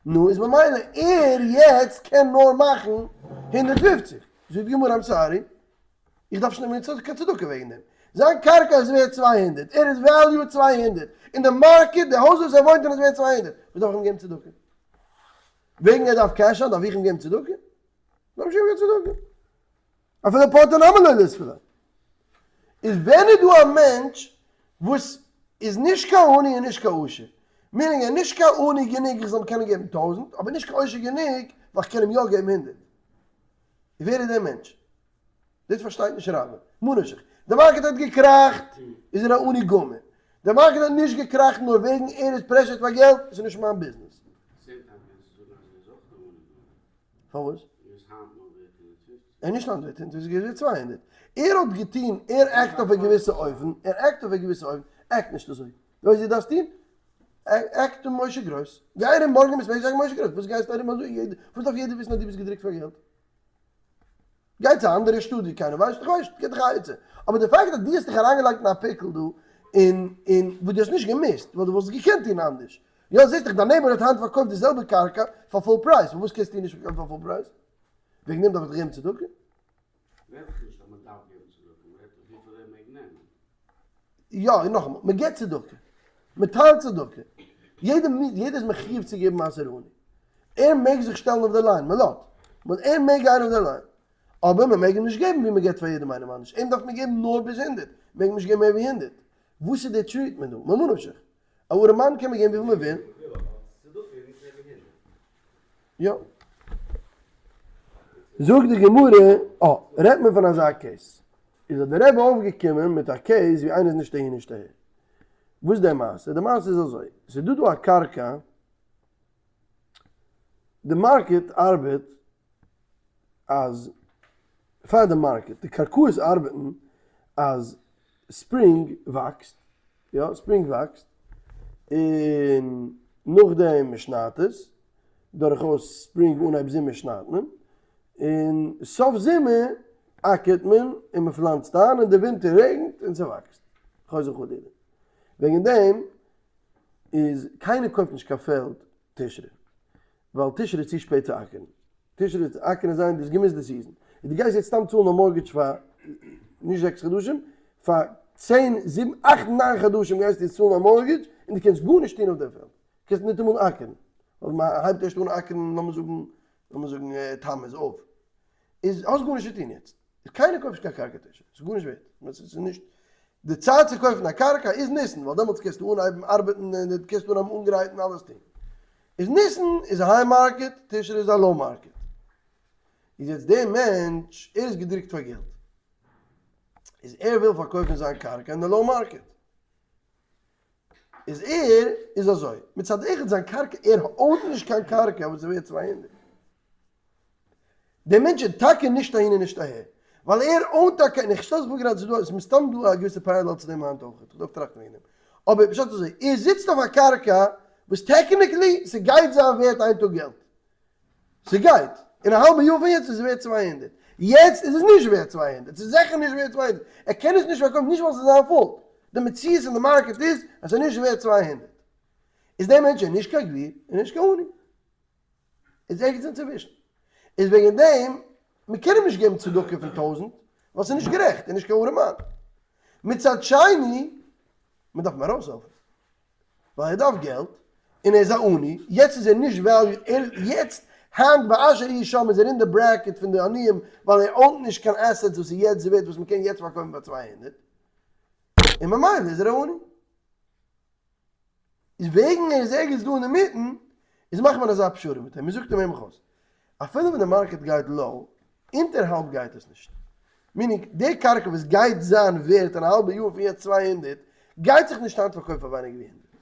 נו, איז ממילא ער יעצט קען נאר מאכן 150. זאגט די גמרא I'm sorry, איך דארף נישט נעמען קיין צדקה וועגן דעם. זיין קרקע איז ווערט 200, ער איז value 200, אין די market, די הויז וואס ער וואוינט אין איז ווערט 200, וואס דארף איך אים געבן צדקה? וועגן ער דארף cash דארף איך אים געבן צדקה? דארף נישט געבן קיין צדקה. אפילו פורתא נמי לא ליספי ליה. איז ווען איז דא א מענטש וואס איז נישט קיין עני און נישט קיין עושר, meaning ער איז נישט קיין עני גענוג איך זאל אים קענען געבן 1000, אבער נישט קיין עושר גענוג ווייל איך קען אים יא געבן 100. ווער איז דער מענטש? דאס פארשטייט נישט רבה. מה נפשך? די market האט געקראכט, איז ער א עני גמור. די market האט נישט געקראכט נאר וועגן ער איז pressured פאר געלט, עס איז נישט מיין ביזנעס. פארוואס? ער איז נישט היינט ווערט 100, ער איז געווען 200. ער האט געטון, ער act אויף א געוויסע אופן, ער act אויף א געוויסע אופן, act נישט אזוי. דו ווייסט ווי דו דארפסט טון? act אן משה גרויס. גיי ארום מארגן ביסט מעגסט זאגן משה גרויס, וואס גייסטו ארום אזוי יעדער, וואס דארף יעדער וויסן אז דו ביסט געדרוקט פאר געלט? גיי צו א אנדערע שטאט ווי קיינער ווייסט, איך ווייס, גיב דיך א עצה. אבער די פאקט אז דו האסט דיך אריינגעלייגט אין א pickle דא, און און וואס דו האסט נישט געמוזט, ווייל דו וואלסט געקענט טון אנדערש. יא זעסט דאך דיין neighbor האט היינט פארקויפט די זעלבע קרקע פאר full price, פארוואס קענסטו נישט פארקויפן פאר full price? וועגן דעם דארף איך דיך געבן צדקה? רעדט זיך נישט אז מען דארף געבן צדקה, מען רעדט דאך וויפיל ער מעג נעמען. יא, און נאכאמאל, מען געבט צדקה, מען טיילט צדקה, יעדער יעדער איז מחיוב צו געבן מעשר עני, ער מעג זיך שטעלן אויף די line, מען לאזט, מען ער מעג גיין אויף די line, אבער מען מעג אים נישט געבן ווי מען געבט פאר יעדעם איינעם אנדערש, אים דארף מען געבן נאר ביז 100, מען מעג אים נישט געבן מער ווי 100, וואס איז די treatment דא? ממה נפשך, א ארעמאן קען מען געבן וויפיל מען וויל. יא. זאגט די גמרא, אה, רעדט מען פון אזא case. איז האט דער רבי אויפגעקומען מיט א case ווי איינער איז נישט אהין נישט אהער. וואס איז די מעשה? די מעשה איז אזוי, ס'איז דא דא א קרקע, די market ארבעט אז פאר די market, די קרקעות ארבעטן אז spring וואקסט, יא, spring וואקסט, און נאכדעם מען שניידט עס, דורכאויס spring אנהייב זומער שניידט מען, און סוף זומער אקערט מען און מען פלאנצט איין און די ווינטער רעגנט און ס'וואקסט, חוזר חלילה. וועגן דעם איז קיינער קויפט נישט קיין פעלד תשרי, ווייל תשרי איז צו שפעט צו אקערן. תשרי איז אקערן זיין דאס געמיסט די season. און דו גייסט יעצט סתם צאלן א mortgage פאר נישט 6 חדשים, פאר 10, 7, 8, 9 חדשים גייסטו יעצט צאלן א mortgage און דו קענסט גארנישט טון אויף דעם פעלד. קענסט ניטאמאל אקערן. ווייל מען הייבט ערשט אן אקערן לאמיר זאגן, לאמיר זאגן תמוז אויף. איז האסט גארנישט צו טון יעצט. קיינער קויפט נישט קיין קרקע תשרי. ס'איז גארנישט ווערט. ס'איז נישט די צייט צו קויפן א קרקע איז ניסן, ווייל דעמאלטס קענסטו אנהייבן ארבעטן און דו קענסט אנהייבן אנגרייטן אלעס טון. איז ניסן איז א high market, תשרי איז א low market. איז יעצט דער מענטש, ער איז געדרוקט פאר געלט. איז ער וויל פארקויפן זיין קרקע אין די low market. איז ער איז אזוי, מצד אחד זיין קרקע, ער own ט נישט קיין קרקע וואס איז ווערט 200. דער מענטש איז טאקע נישט אהין און נישט אהער, ווייל ער own ט טאקע, און איך שטעל זיך פאר גראדע ס'איז דא, ס'איז מסתם דא א געוויסע parallel צו דעם היינט אויך, איך דארף טראכטן וועגן דעם, אבער פשט איז אזוי, ער זיצט אויף א קרקע וואס technically ס'גייט זיין ווערט איין טאג געלט, ס'גייט, אין א האלבע יאר פון יעצט איז עס ווערט 200, יעצט איז עס נישט ווערט 200, ס'איז זיכער נישט ווערט 200, ער קען עס נישט פארקויפן נישט ווייל ס'איז זיין fault, די מציאות אין די market איז אז ס'איז נישט ווערט 200, איז דער מענטש איז נישט קיין גביר און נישט קיין עני. איז ערגעץ אינצווישן. איז וועגן דעם. מען קען אים נישט געבן צדקה פון טויזענט, ווייל ס'איז נישט גערעכט, ער איז נישט קיין ארעמאן. מצד שני, מען דארף אים ארויסהעלפן, ווייל ער דארף געלט, און ער איז א עני, יעצט איז ער נישט value, ער יעצט, היינט באשר הוא שם איז ער אין די bracket פון די עניים, ווייל ער own ט נישט קיין assets וואס איז יעצט ווערט וואס מען קען יעצט פארקויפן פאר 200, און ממילא איז ער א עני. איז וועגן ער איז ערגעץ דא אינמיטן, איז מאכט מען אזא פשרה מיט אים, מען זאגט אים הער מיך אויס, אפילו ווען די market גייט low, אונטער האלב גייט עס נישט. meaning, די קרקע וואס גייט זיין ווערט אין א האלבע יאר פון יעצט 200, גייט זיך נישט היינט פארקויפן פאר ווייניגער ווי הונדערט.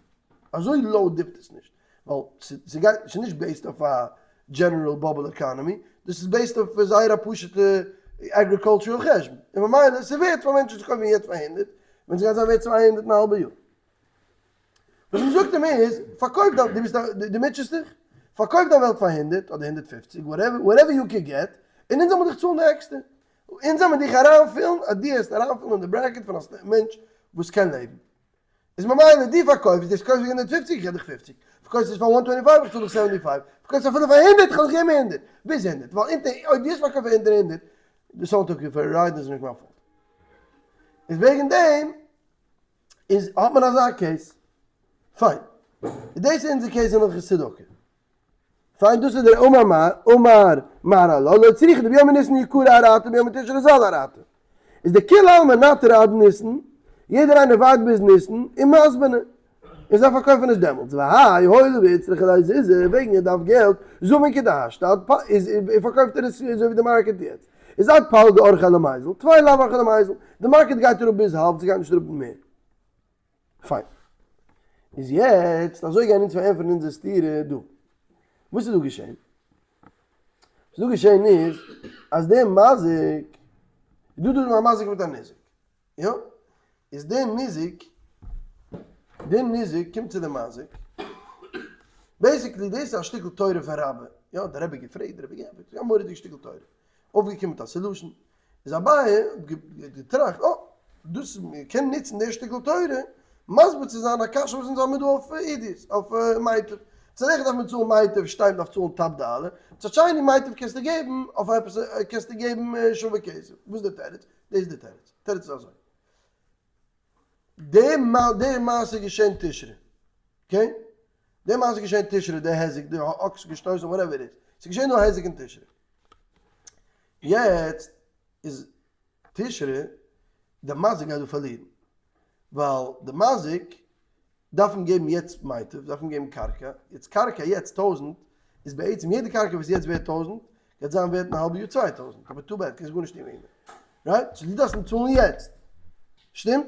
אזוי low dip ט עס נישט, ווייל ס'גייט, ס'איז נישט based אויף א general bubble economy, דאס איז based אויף זייער א פשוטע agricultural חשבון, און ממילא ס'ווערט פאר מענטשן צו קויפן יעצט פאר הונדערט, ווען ס'גייט זיין ווערט 200 אין א האלבע יאר. וואס מ'זאגט אים איז, פארקויף דיין, דו ביסט א, דו מוטשעסט דיך? פארקויף דיין וועלט פאר הונדערט אדער 150, whatever, whatever you can get, און אונז זאל מען דיך צאלן די עקסטער. אונז זאל מען דיך אריינפילן, אז דו העסט אריינפילן אין די bracket פון א מענטש וואס קען לעבן. איז ממילא דו פארקויפסט, דאס קויפסט פאר 150, איך געב דיך 50. פארקויפסט עס פאר 125, איך צאל דיך 75. פארקויפסט אפילו פאר 100, איך וועל דיך געבן 100. ביז 100, ווייל אונטער, אויב דו האסט פארקויפט פאר אונטער 100, די someone took you for a ride, דאס איז נישט מיין fault. איז וועגן דעם איז האט מען אזא case. פיין. דאס איז אונזער case אין הלכות צדקה. פיין, דאס איז דער אמר מר, אמר מר עלה, לא צריכא דביומי ניסן יקרא ארעתא ביומי תשרי זל ארעתא. איז דכולי עלמא נטרי עד ניסן, יעדער איינער ווארט ביז ניסן, און מזבני. און זיי פארקויפן עס דעמאלטס. והאי הואיל ואיצטריכא ליה זוזי, וועגן ער דארף געלט, זבין כדהשתא, איז פארקויפט ער עס אזוי ווי די market יעצט. איז עד פלגא אורחיה למיזל, טפי לאו אורחיה למיזל, די market גייט אראפ ביז האלב, ס'גייט נישט אראפ מער. פיין. איז יעצט, אזוי גייען אונז פארענטפערן אונזער סתירה דא. וואס איז דא געשען? וואס איז דא געשען איז, אז דער מזיק, דא דא איז א מזיק מיט א ניזק, יא? איז דער ניזק, דער ניזק קומט צו דעם מזיק, basically דאס איז א שטיקל תורה פון רבה, יא, דער רבי געפרעגט, דער רבי געענטפערט, א מורא'דיגע שטיקל תורה, אויפגעקומען מיט א solution, איז אביי האט געטראכט, אה, דאס מען קען נוצן די שטיקל תורה מסביר צו זיין א קשיא וואס אונז האבן דא אויף עידית, אויף מיטב. מצד אחד דארף מען צאלן מיטב, שתיים דארף צאלן טב ד', מצד שני מיטב קענסטו געבן אויף עפעס, קענסטו געבן שווה כסף. וואס איז די תירוץ? דאס איז די תירוץ. תירוץ איז אזוי. די מעשה איז געשען תשרי. okay? די מעשה איז געשען תשרי, די היזק, די אקס געשטויסן, whatever it is. ס'איז געשען דא א היזק אין תשרי. יעצט איז תשרי, די מזיק גייט דא פארלירן, ווייל די מזיק דארף אים געבן יעצט מיטב, דארף אים געבן קרקע, יעצט קרקע יעצט טויזנט, איז בעצם יעדע קרקע וואס יעצט ווערט טויזנט, גייט זיין ווערט אין א האלבע יאר 2000, אבער too bad, קענסט גארנישט טון וועגן דעם, right? so דו דארפסט אים צאלן יעצט, שטימט?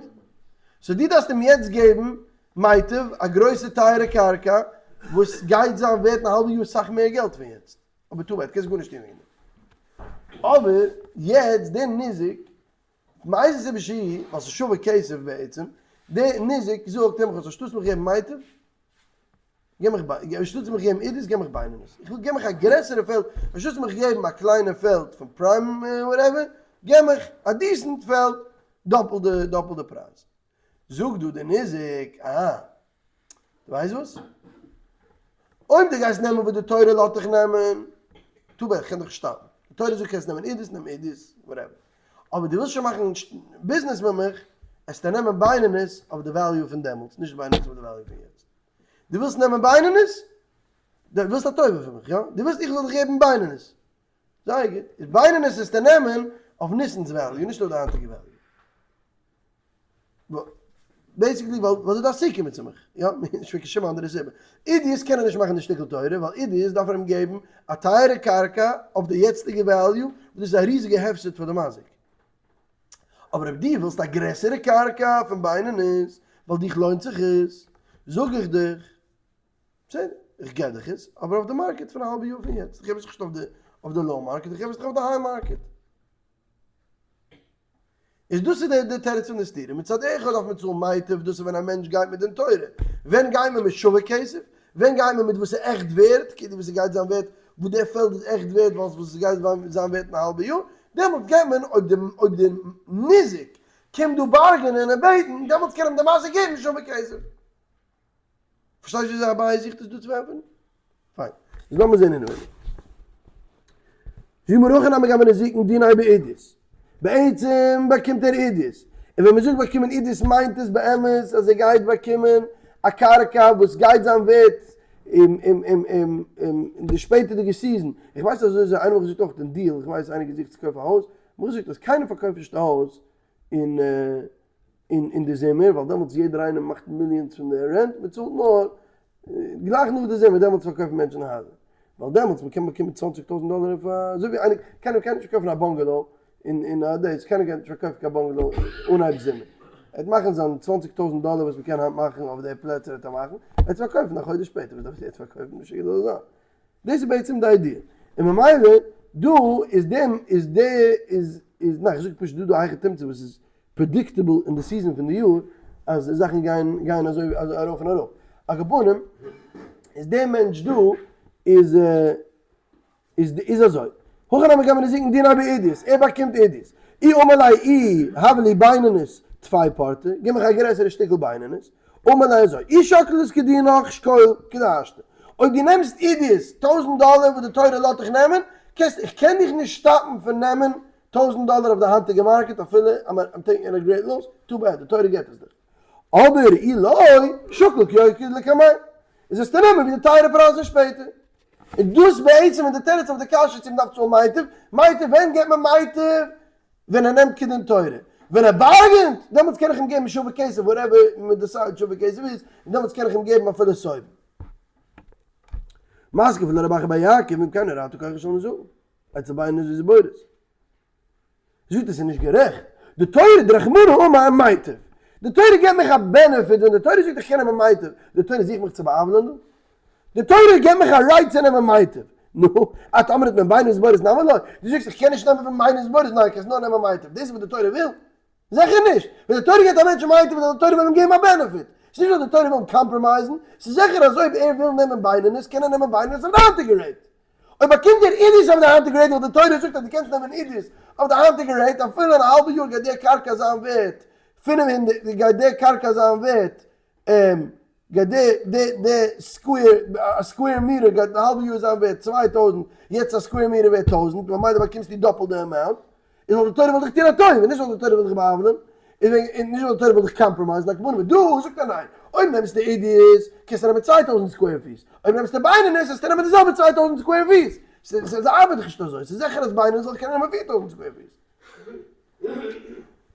so דו דארפסט אים יעצט געבן מיטב, א גרויסע טייערע קרקע, וואס גייט זיין ווערט אין א האלבע יאר סאך מער געלט פון יעצט. אבער too bad, קענסט גארנישט טון וועגן דעם. אבער יעצט דער ניזק, מאיזה סיבה שהיא, ווייל ס'איז שווה כסף בעצם, דער ניזק זאגט אים, אנשטאטס מיך געבן מיטב, געב מיך ביי, אנשטאטס מיך געבן עידית, געב מיך בינונית. איך וויל, געב מיך א גרעסערע פעלד, אנשטאטס מיך געבן א קליינע פעלד פון prime whatever, געב מיך א decent פעלד, דאפלט די, דאפלט די פרייז. זאגט דא דער ניזק, אה, דו ווייסט וואס? אויב דו גייסט נעמען וואס די תורה לאזט דיך נעמען, too bad, כ'קען דיך נישט stop ן. די תורה זאגט קענסט נעמען עידית, נעם עידית, whatever. אבער דו ווילסט שוין מאכן ביזנעס מיט מיך, עסטו נעמען בינונית אויף די value פון דעמאלטס, נישט בינונית אויף די value פון יעצט. דו ווילסט נעמען בינונית? דו ווילסט א טובה פון מיך, יא? דו ווילסט איך זאל דיך געבן בינונית? זייער גוט. איז בינונית עסטו נעמען אויף ניסן'ס value, נישט אויף די היינטיגע value. basically ווייל דו דארפסט צוקומען צו מיך, יא, נישט פאר קיין שום אנדערע סיבה. עידית קען ער נישט מאכן די שטיקל תורה, ווייל עידית דארף ער אים געבן א טייערע קרקע אויף די יעצטיגע value, וואס דאס איז א ריזיגע הפסד פאר די מזיק. אבער אויב דו ווילסט א גרעסערע קרקע פון בינונית, ווייל דיך לוינט זיך עס, זאג איך דיך, בסדר, איך געב דיך עס, אבער אויף די market פון א האלבע יאר פון יעצט, איך געב עס נישט אויף די low market, איך געב עס דיך אויף די high market. איז דאס איז די תירוץ פון די סתירה, מצד אחד דארף מען צאלן מיטב, דאס איז ווען א מענטש גייט מיט דין תורה, ווען גייט מען מיט שווה כסף? ווען גייט מען מיט וואס איז עכט ווערט, כאילו וואס ס'גייט זיין ווערט, וואס דער פעלד איז עכט ווערט, ווייל וואס ס'גייט זיין ווערט אין א האלבע יאר, דעמאלט גייט מען, אויב די אויב די ניזק קומט דא bargain ען און בעטן, דעמאלטס קען אים די מזיק געבן שווה כסף. פארשטייסט וויאזוי אביי זוכט עס דא צו ענטפערן? פיין. איז לאמיר זען אינעווייניג. זאגט מיר הכא נמי גבי נזיקין דיניה בעידית, בעצם באקומט ער עידית, און ווען מ'זאגט באקומען עידית מיינט עס באמת אז ער גייט באקומען א קרקע וואס גייט זיין ווערט אין די שפעטערדיגע season, איך ווייס אזוי אזוי איינער האט געזאגט אויך דעם deal, איך ווייס איינער געזוכט צו קויפן א הויז, מיר געזאגט אז קיינער פארקויפט נישט א הויז אין אין די זומער ווייל דעמאלטס יעדער איינער מאכט millions פון די rent, מען צאלט נאר גלייך נאך די זומער דעמאלטס פארקויפן מענטשן הייזער, ווייל דעמאלטס מען קען באקומען 20,000 דאלער פאר אזוי ווי איינער קיינער קען נישט פארקויפן א bungalow אין אין א דאס קיינער קען נישט פארקויפן קיין bungalow אנהייב זומער, ער וועט מאכן זיין 20,000 דאלער וואס מען קען היינט מאכן אויף די פלעצער וועט ער מאכן, ער וועט פארקויפן א חודש שפעטער, וואס דארף ער יעצט פארקויפן משוגע זאל ער זיין. דאס איז בעצם די idea, און ממילא דא איז דעם איז די איז איז ניין איך זאג פשוט דא דא א היכי תמצא וואס איז predictable אין די season פון די יאר אז די זאכן גייען גייען אזוי אזוי ארויף און אראפ, על כל פנים איז דער מענטש דא איז איז איז אזוי, הכא נמי גבי נזיקין דיניה בעידית, ער באקומט עידית, אי אמר ליה אי הב לי בינונית טפי פורתא, גיב מיך א גרעסערע שטיקל בינונית, אמר ליה אזוי, אי שקלת כדינך שקול כדהשתא, אויב דו נעמסט עידית 1000 דאלער וואס די תורה לאזט דיך נעמען, קענסט, איך קען דיך נישט stop ן פון נעמען 1000 דאלער אויף די היינטיגע market אפילו I'm taking a great loss, too bad, די תורה געבט עס דיך. אבער אי לא, שקול כיוקרא דלקמיה, איז עס צו נעמען ווי די טייערע פרייזן שפעטער. און דאס בעצם איז די תירוץ אויף די קשיא צו מ'דארף צאלן מיטב, מיטב ווען געבט מען מיטב? ווען ער נעמט כדין תורה, ווען ער bargain ט, דעמאלטס קען איך אים געבן שווה כסף, whatever מען decide שווה כסף איז, און דעמאלטס קען איך אים געבן אפילו סובין. מתקיף לה רב אחא בר יעקב אם כן הרעת כוחו של נזקין, אצל בינונית וזיבורית. זאגט עס איז נישט גערעכט, די תורה דרחמנא אמר מיטב, די תורה געבט מיך א benefit ווען די תורה זאגט איך קען נעמען מיטב, די תורה זוכט מיך צו בא'עוול'ען דא? די תורה געבט מיך א right צו נעמען מיטב, נו, את אמרת מבינונית וזיבורית נמי לא, דו זאגסט איך קען נישט נעמען פון בינונית וזיבורית, ניין קענסט נאר נעמען מיטב, דאס איז וואס די תורה וויל? זיכער נישט! ווען די תורה געבט א מענטש מיטב איז ווייל די תורה וויל אים געבן א benefit, ס'איז נישט ווייל די תורה וויל אים compromise ן, ס'איז זיכער אז אויב ער וויל נעמען בינונית קען ער נעמען בינונית אויף די היינטיגע rate. אויב באקומט ער עידית אויף די היינטיגע rate ווייל די תורה זאגט אז דו קענסט נעמען עידית אויף די היינטיגע rate אפילו אין א האלבע יאר גייט די קרקע זיין ווערט 500 גייט די קרקע זיין ווערט גייט די די די square א square meter גייט אין א האלבע יאר זיין ווערט 2000 יעצט א square meter ווערט 1000 ממילא באקומסטו דאפלט די amount איז ווייל די תורה וויל דיך טון א טובה, נישט ווייל די תורה וויל דיך בא'עוול'ען, און נישט ווייל די תורה וויל דיך compromise ן, על כל פנים דא זאגט ער ניין, אויב נעמסטו עידית קענסטו נעמען 2000 square פיס, אויב נעמסטו בינונית וועסטו נעמען די זעלבע 2000 square פיס, ס'ארבעט דאך נישט אזוי, ס'איז זיכער אז בינונית זאל קענען נעמען 4000 square פיס.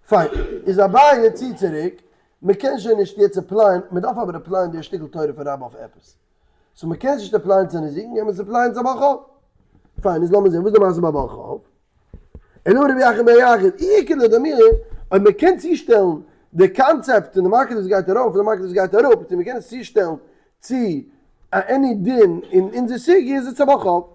פיין, איז אביי צי צוריק, מ'קען שוין נישט יעצט apply ען, מ'דארף אבער apply ען די שטיקל תורה פון רבה אויף עפעס. so מ'קען עס נישט apply ען צו נזיקין, קען מען עס apply ען צו א בעל חוב. פיין, איז לאמיר זען, וואס איז די מעשה ביי בעל חוב? אלא רבי אחא בר יעקב, אי איכא לדמויי, אויב מען קען צושטעלן די קאנצעפט פון די market וואס גייט ארויף און די market וואס גייט אראפ, צו מען קען עס צושטעלן צו א any דין אין אונזער סוגיא איז עס א בעל חוב.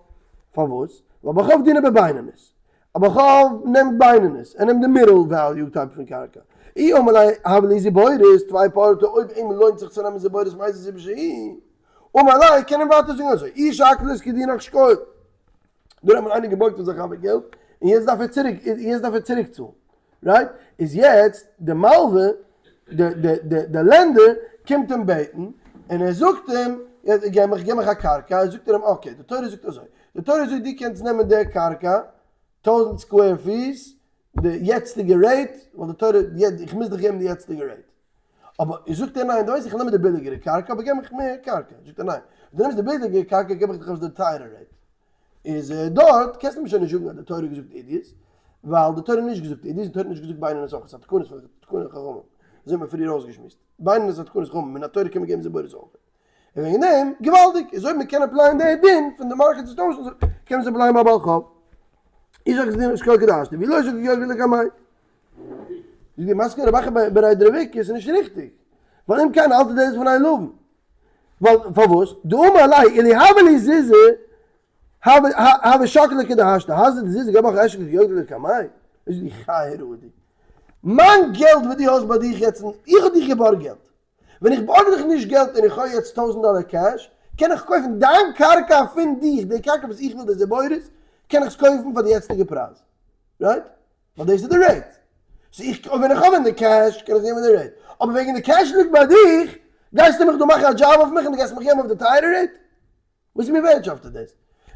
פארוואס? ווייל בעל חוב דיניה בבינונית. א בעל חוב נעמט בינונית, ער נעמט די middle value type פון קרקע. אי אמר ליה הב לי זיבורית, טפי פורתא, אויב אים לוינט זיך צו נעמען זיבורית מאיזה סיבה שהיא, אמר ליה קען ער ווייטער זאגן אזוי, אי שקלת כדינך שקול. דא האט מען איינער געבארגט פון זיין חבר געלט און יעצט דארף ער צוריק יעצט דארף ער צוריק צאלן right איז יעצט די מלווה די די די די lender קומט אים בעטן און ער זאגט אים געב מיך געב מיך א קרקע זאגט ער אים okay די תורה זאגט אזוי די תורה זאגט דו קענסט נעמען די קרקע 1000 square פיס די יעצטיגע rate ווייל די תורה איך מוז דיך געבן די יעצטיגע rate אבער זאגט ער ניין, דו ווייסט איך נעם די ביליגערע קרקע אבער געב מיך מער קרקע, זאגט ער ניין, דו נעמסט די ביליגערע קרקע געב איך דיך אויס די טייערע rate, איז דארט קענסטו מיר שוין נישט זאגן אז די תורה האט געזאגט עידית, ווייל די תורה האט נישט געזאגט עידית, די תורה האט נישט געזאגט בינונית אויך, עס איז א תקנות פון תקנות חכמים, אזוי האט מען פריער אויסגעשמועסט, בינונית איז א תקנות חכמים, מן התורה קען מען געבן זיבורית אויך, און וועגן דעם, געוואלדיג, איז אויב מען קען apply ען די דין פון די market איז טוישן זיך, קען מען עס apply ען ביי בעל חוב. איך זאג עס דין אשכול כדאשתא, ווי לא זאגט יואל לקמאי. זאגט די מתקיף לה רב אחא בריה דרב איקא איז נישט ריכטיג, ווייל אם כן אל תדע לפני לווין, ווייל פארוואס, דאמר ליה אילו הוה לי זוזי הוה שקלי כדהשתא, השתא דזוזי געב איך אשכול כיוקרא לקמיה, זאגט די חי הוראה די, מיין געלט וואס דו האסט ביי דיך יעצט, איך האב דיך געבארגט געלט, ווען איך בארג דיך נישט געלט און איך האב יעצט 1000 דאלער cash, קען איך קויפן דיין קרקע פון דיך, די קרקע וואס איך וויל די זיבורית, קען איך עס קויפן פאר די יעצטיגע פרייז, right? ווייל דאס איז די rate. so איך, ווען איך האב ווען די cash, קען איך געבן די rate. אבער וועגן די cash ליגט ביי דיך, גייסטו מיך דא מאכן א דזשאב אויף מיך און דו גייסט מיך געבן אויף די טייערע rate? וואס איז מיר ווערטשאפט איז דאס?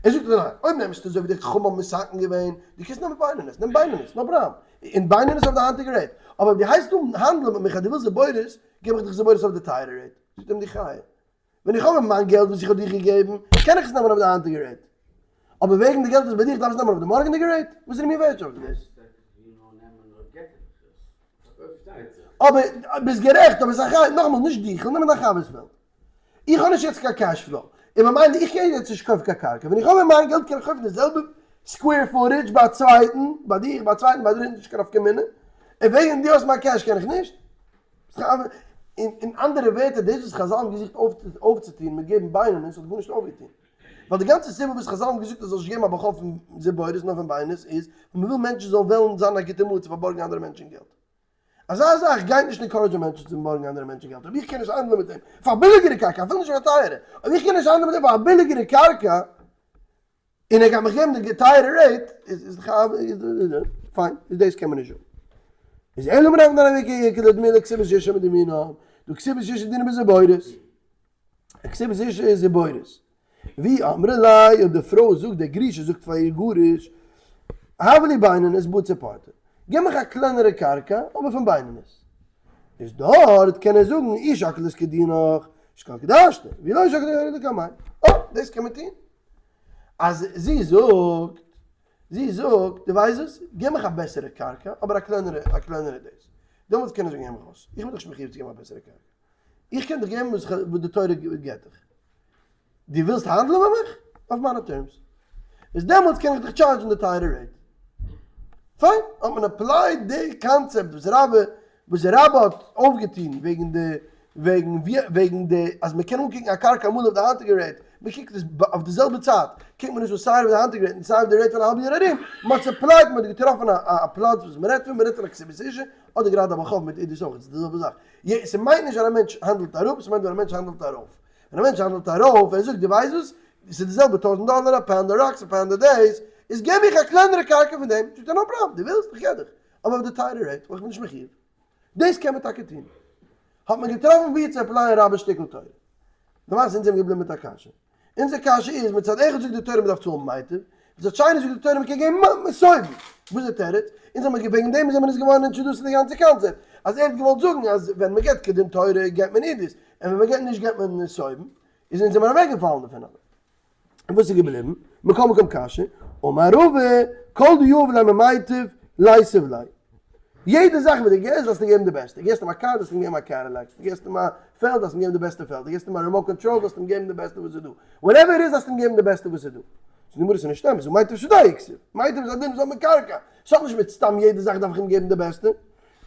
ער זאגט ניין, אויב נעמסטו אזוי ווי די חכמים האבן מתקן געווען, דו קענסט נעמען בינונית, נעם בינונית, no problem, און בינונית אויף די היינטיגע rate, אבער אויב דו הייסט אן האנדלען מיט מיך אז דו ווילסט זיבורית, געב איך דיך זיבורית אויף די טייערע rate. זאגט אים די חיה, ווען איך האב מיין געלט וואס איך האב דיך געגעבן, קען איך עס נעמען אויף די היינטיגע rate, אבער וועגן די געלט איז ביי דיך דארף איך עס נעמען אויף די מארגענדיגע rate? וואס איז מיר ווערטשאפט דאס? אבער ביסט גערעכט, אבער ס'איז א חי, נאכאמאל נישט דיך, איך וויל נעמען דיין חבר'ס פעלד. איך האב נישט יעצט קיין cash flow, און ממילא איך קען יעצט נישט קויפן קיין קרקע, ווען איך האב אין מיין געלט קען איך קויפן די זעלבע square footage ביי א צווייטן, ביי דיך, ביי א צווייטן, ביי א דריטן, נישט קיין נפקא מינה, און וועגן דו האסט מיין cash קען איך נישט. אין אנדערע ווערטער, דאס וואס חזל האבן געזוכט אויפצוטון מיט געבן בינונית האט גארנישט אויפגעטון. ווייל די גאנצע סיבה וואס חזל האבן געזאגט אז זאלסט נישט געבן א בכור פון זיבורית נאר פון בינונית איז ווייל מ'וויל מענטשן זאלן וועלן זיין א גוטע מאד צו פארבארגן אנדערע מענטשן געלט. אזא זאך גייט נישט encourage ן מענטשן צו בארגן אנדערע מענטשן געלט. אויב איך קען נישט האנדלען מיט אים פאר ביליגערע קרקע, אפילו נישט פאר טייערע, אויב איך קען נישט האנדלען מיט אים פאר א ביליגערע קרקע און ער גייט מיך געבן די טייערע rate, איז פיין, איז דאס קען מען נישט זאגן. איז אלא מרב נאר אוועק כדדמי לכתובת אשה מדמינה, דא כתובת אשה דינא בזיבורית. כתובת אשה איז זיבורית. ואי אמרה ליה, אויב די פרוי זאגט, די גרושה זאגט פאר איר גרוש, הב לי בינונית בצר פורתא, גיב מיך א קלענערע קרקע, אבער פון בינונית. איז דארט קען ער זאגן, אי שקלת כדינך, שקל כדאשתא, ואי לא שקלת יוריד לקמיה. אה, דאס קען מען טון. אז זי זאגט, זי זאגט, דו ווייסט וואס, גיב מיך א בעסערע קרקע, אבער א קלענערע, א קלענערע דאס. דעמאלטס קען ער זאגן, הער מיך אויס, איך בין דיך נישט מחויב צו געבן א בעסערע קרקע. איך קען דיך געבן וואס די תורה געבט דיך. דו ווילסט האנדלען מיט מיך? אויף מיינע terms. איז דעמאלטס קען איך דיך charge ן די טייערע rate. פיין, האט מען applied די קאנצעפט וואס רבה וואס רבה האט אויפגעטון וועגן די וועגן וועגן די אז מען קען אנקוקן א קרקע אמאל אויף די היינטיגע rate, מען קוקט עס אויף די זעלבע צייט קוקט מען עס אן סיי אויף די היינטיגע rate און סיי אויף די rate פון א האלב יאר ארום, מען האט עס applied מען האט געטראפן א פלאץ וואס מען רעדט פון, מען רעדט פון א כתובת אשה, אדער גראדע א בעל חוב מיט עדות אויך, עס איז די זעלבע זאך. ס'מיינט נישט ווען א מענטש האנדלט אראפ, ס'מיינט ווען א מענטש האנדלט ארויף. ווען א מענטש האנדלט ארויף, ער זאגט דו ווייסט וואס, ס'איז די זעלבע טויזנט דאלער, א pound א rocks, א pound א דעיס, איז געב מיך א קלענערע קרקע פון דעם, זאגט ער no problem, דו ווילסט, איך געב דיך, אבער אויף די טייערע rate, ווייל איך בין נישט מחויב. דאס קען מען טאקע טון. האט מען געטראפן ווי צו apply ען רבה'ס שטיקל תורה. למעשה אונז זעמיר געבליבן מיט א קשיא. אונזער קשיא איז, מצד אחד זאגט די תורה מ'דארף צאלן מיטב, מצד שני זאגט די תורה מ'קען געבן מסובין. וואס איז די תירוץ? אונז האמיר וועגן דעם זעמיר אונז געווארן introduced אין די גאנצע קאנצעפט, אז ער האט געוואלט זאגן אז ווען מ'געבט כדין תורה געבט מען עידית, און ווען מ'געבט נישט געבט מען מסובין, איז אונז זעמיר אוועקגעפאלן דערפון אבער. און וואס איז געבליבן? מכל מקום קשיא, אמר רבא, כל דיהיב ליה ממיטב ליתיב ליה. יעדע זאך וואס דו געסט זאלסטו געבן די בעסטע, געסט אים א קאר זאלסטו אים געבן א Cadillac, געסט אים א פעלד זאלסטו אים געבן די בעסטע פעלד, געסט אים א remote control זאלסטו אים געבן די בעסטע וואס איז דא, whatever it is זאלסטו אים געבן די בעסטע וואס איז דא. זאגט די גמרא ס'איז נישט אמת, זאג מיטב שדי כתיב, מיטב איז א דין וואס האט מיט קרקע, ס'האט נישט מיט סתם יעדע זאך דארף איך אים געבן די בעסטע,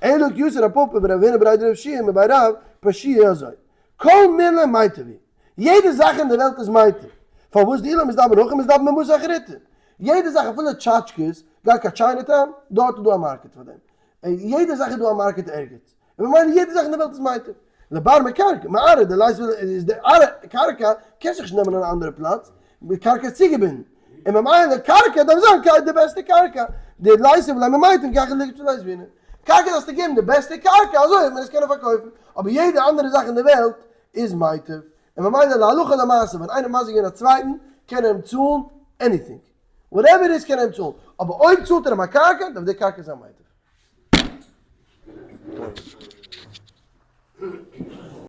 אלא כי אתא רב פפא ורב הונא בריה דרב יהושע מבי רב פרשיוה אזוי, כל מילי מיטב הוא, יעדע זאך אין די וועלט איז מיטב, פארוואס דאי לא מזדבן הכא מזדבן במתא אחריתא, יעדע זאך אפילו טשאטשקעס, גיי קיין Chinatown, דארט איז דא א market פאר דעם, יעדע זאך איז דא א market ערגעץ, און ממילא יעדע זאך אין די וועלט איז מיטב. לבר מקרקע, מארעא דלית איז די ארעא קרקע קען זיך נישט נעמען אין א אנדערע פלאץ, די קרקע איז צוגעבינדן, און ממילא קרקע דארף זיין די בעסטע קרקע, דליתיב ליה ממיטב כי הכי ליקצביה ליתבינהו. קרקע דארפסטו געבן די בעסטע קרקע אזוי וועט מען עס קענען פארקויפן, אבער יעדע אנדערע זאך אין די וועלט איז מיטב, און ממילא להלכה למעשה ווען איינער מזיק געווען א צווייטן קען ער אים צאלן anything, whatever it is קען ער אים צאלן, אבער אויב צאלט ער אים א קרקע דארף די קרקע זיין מיטב.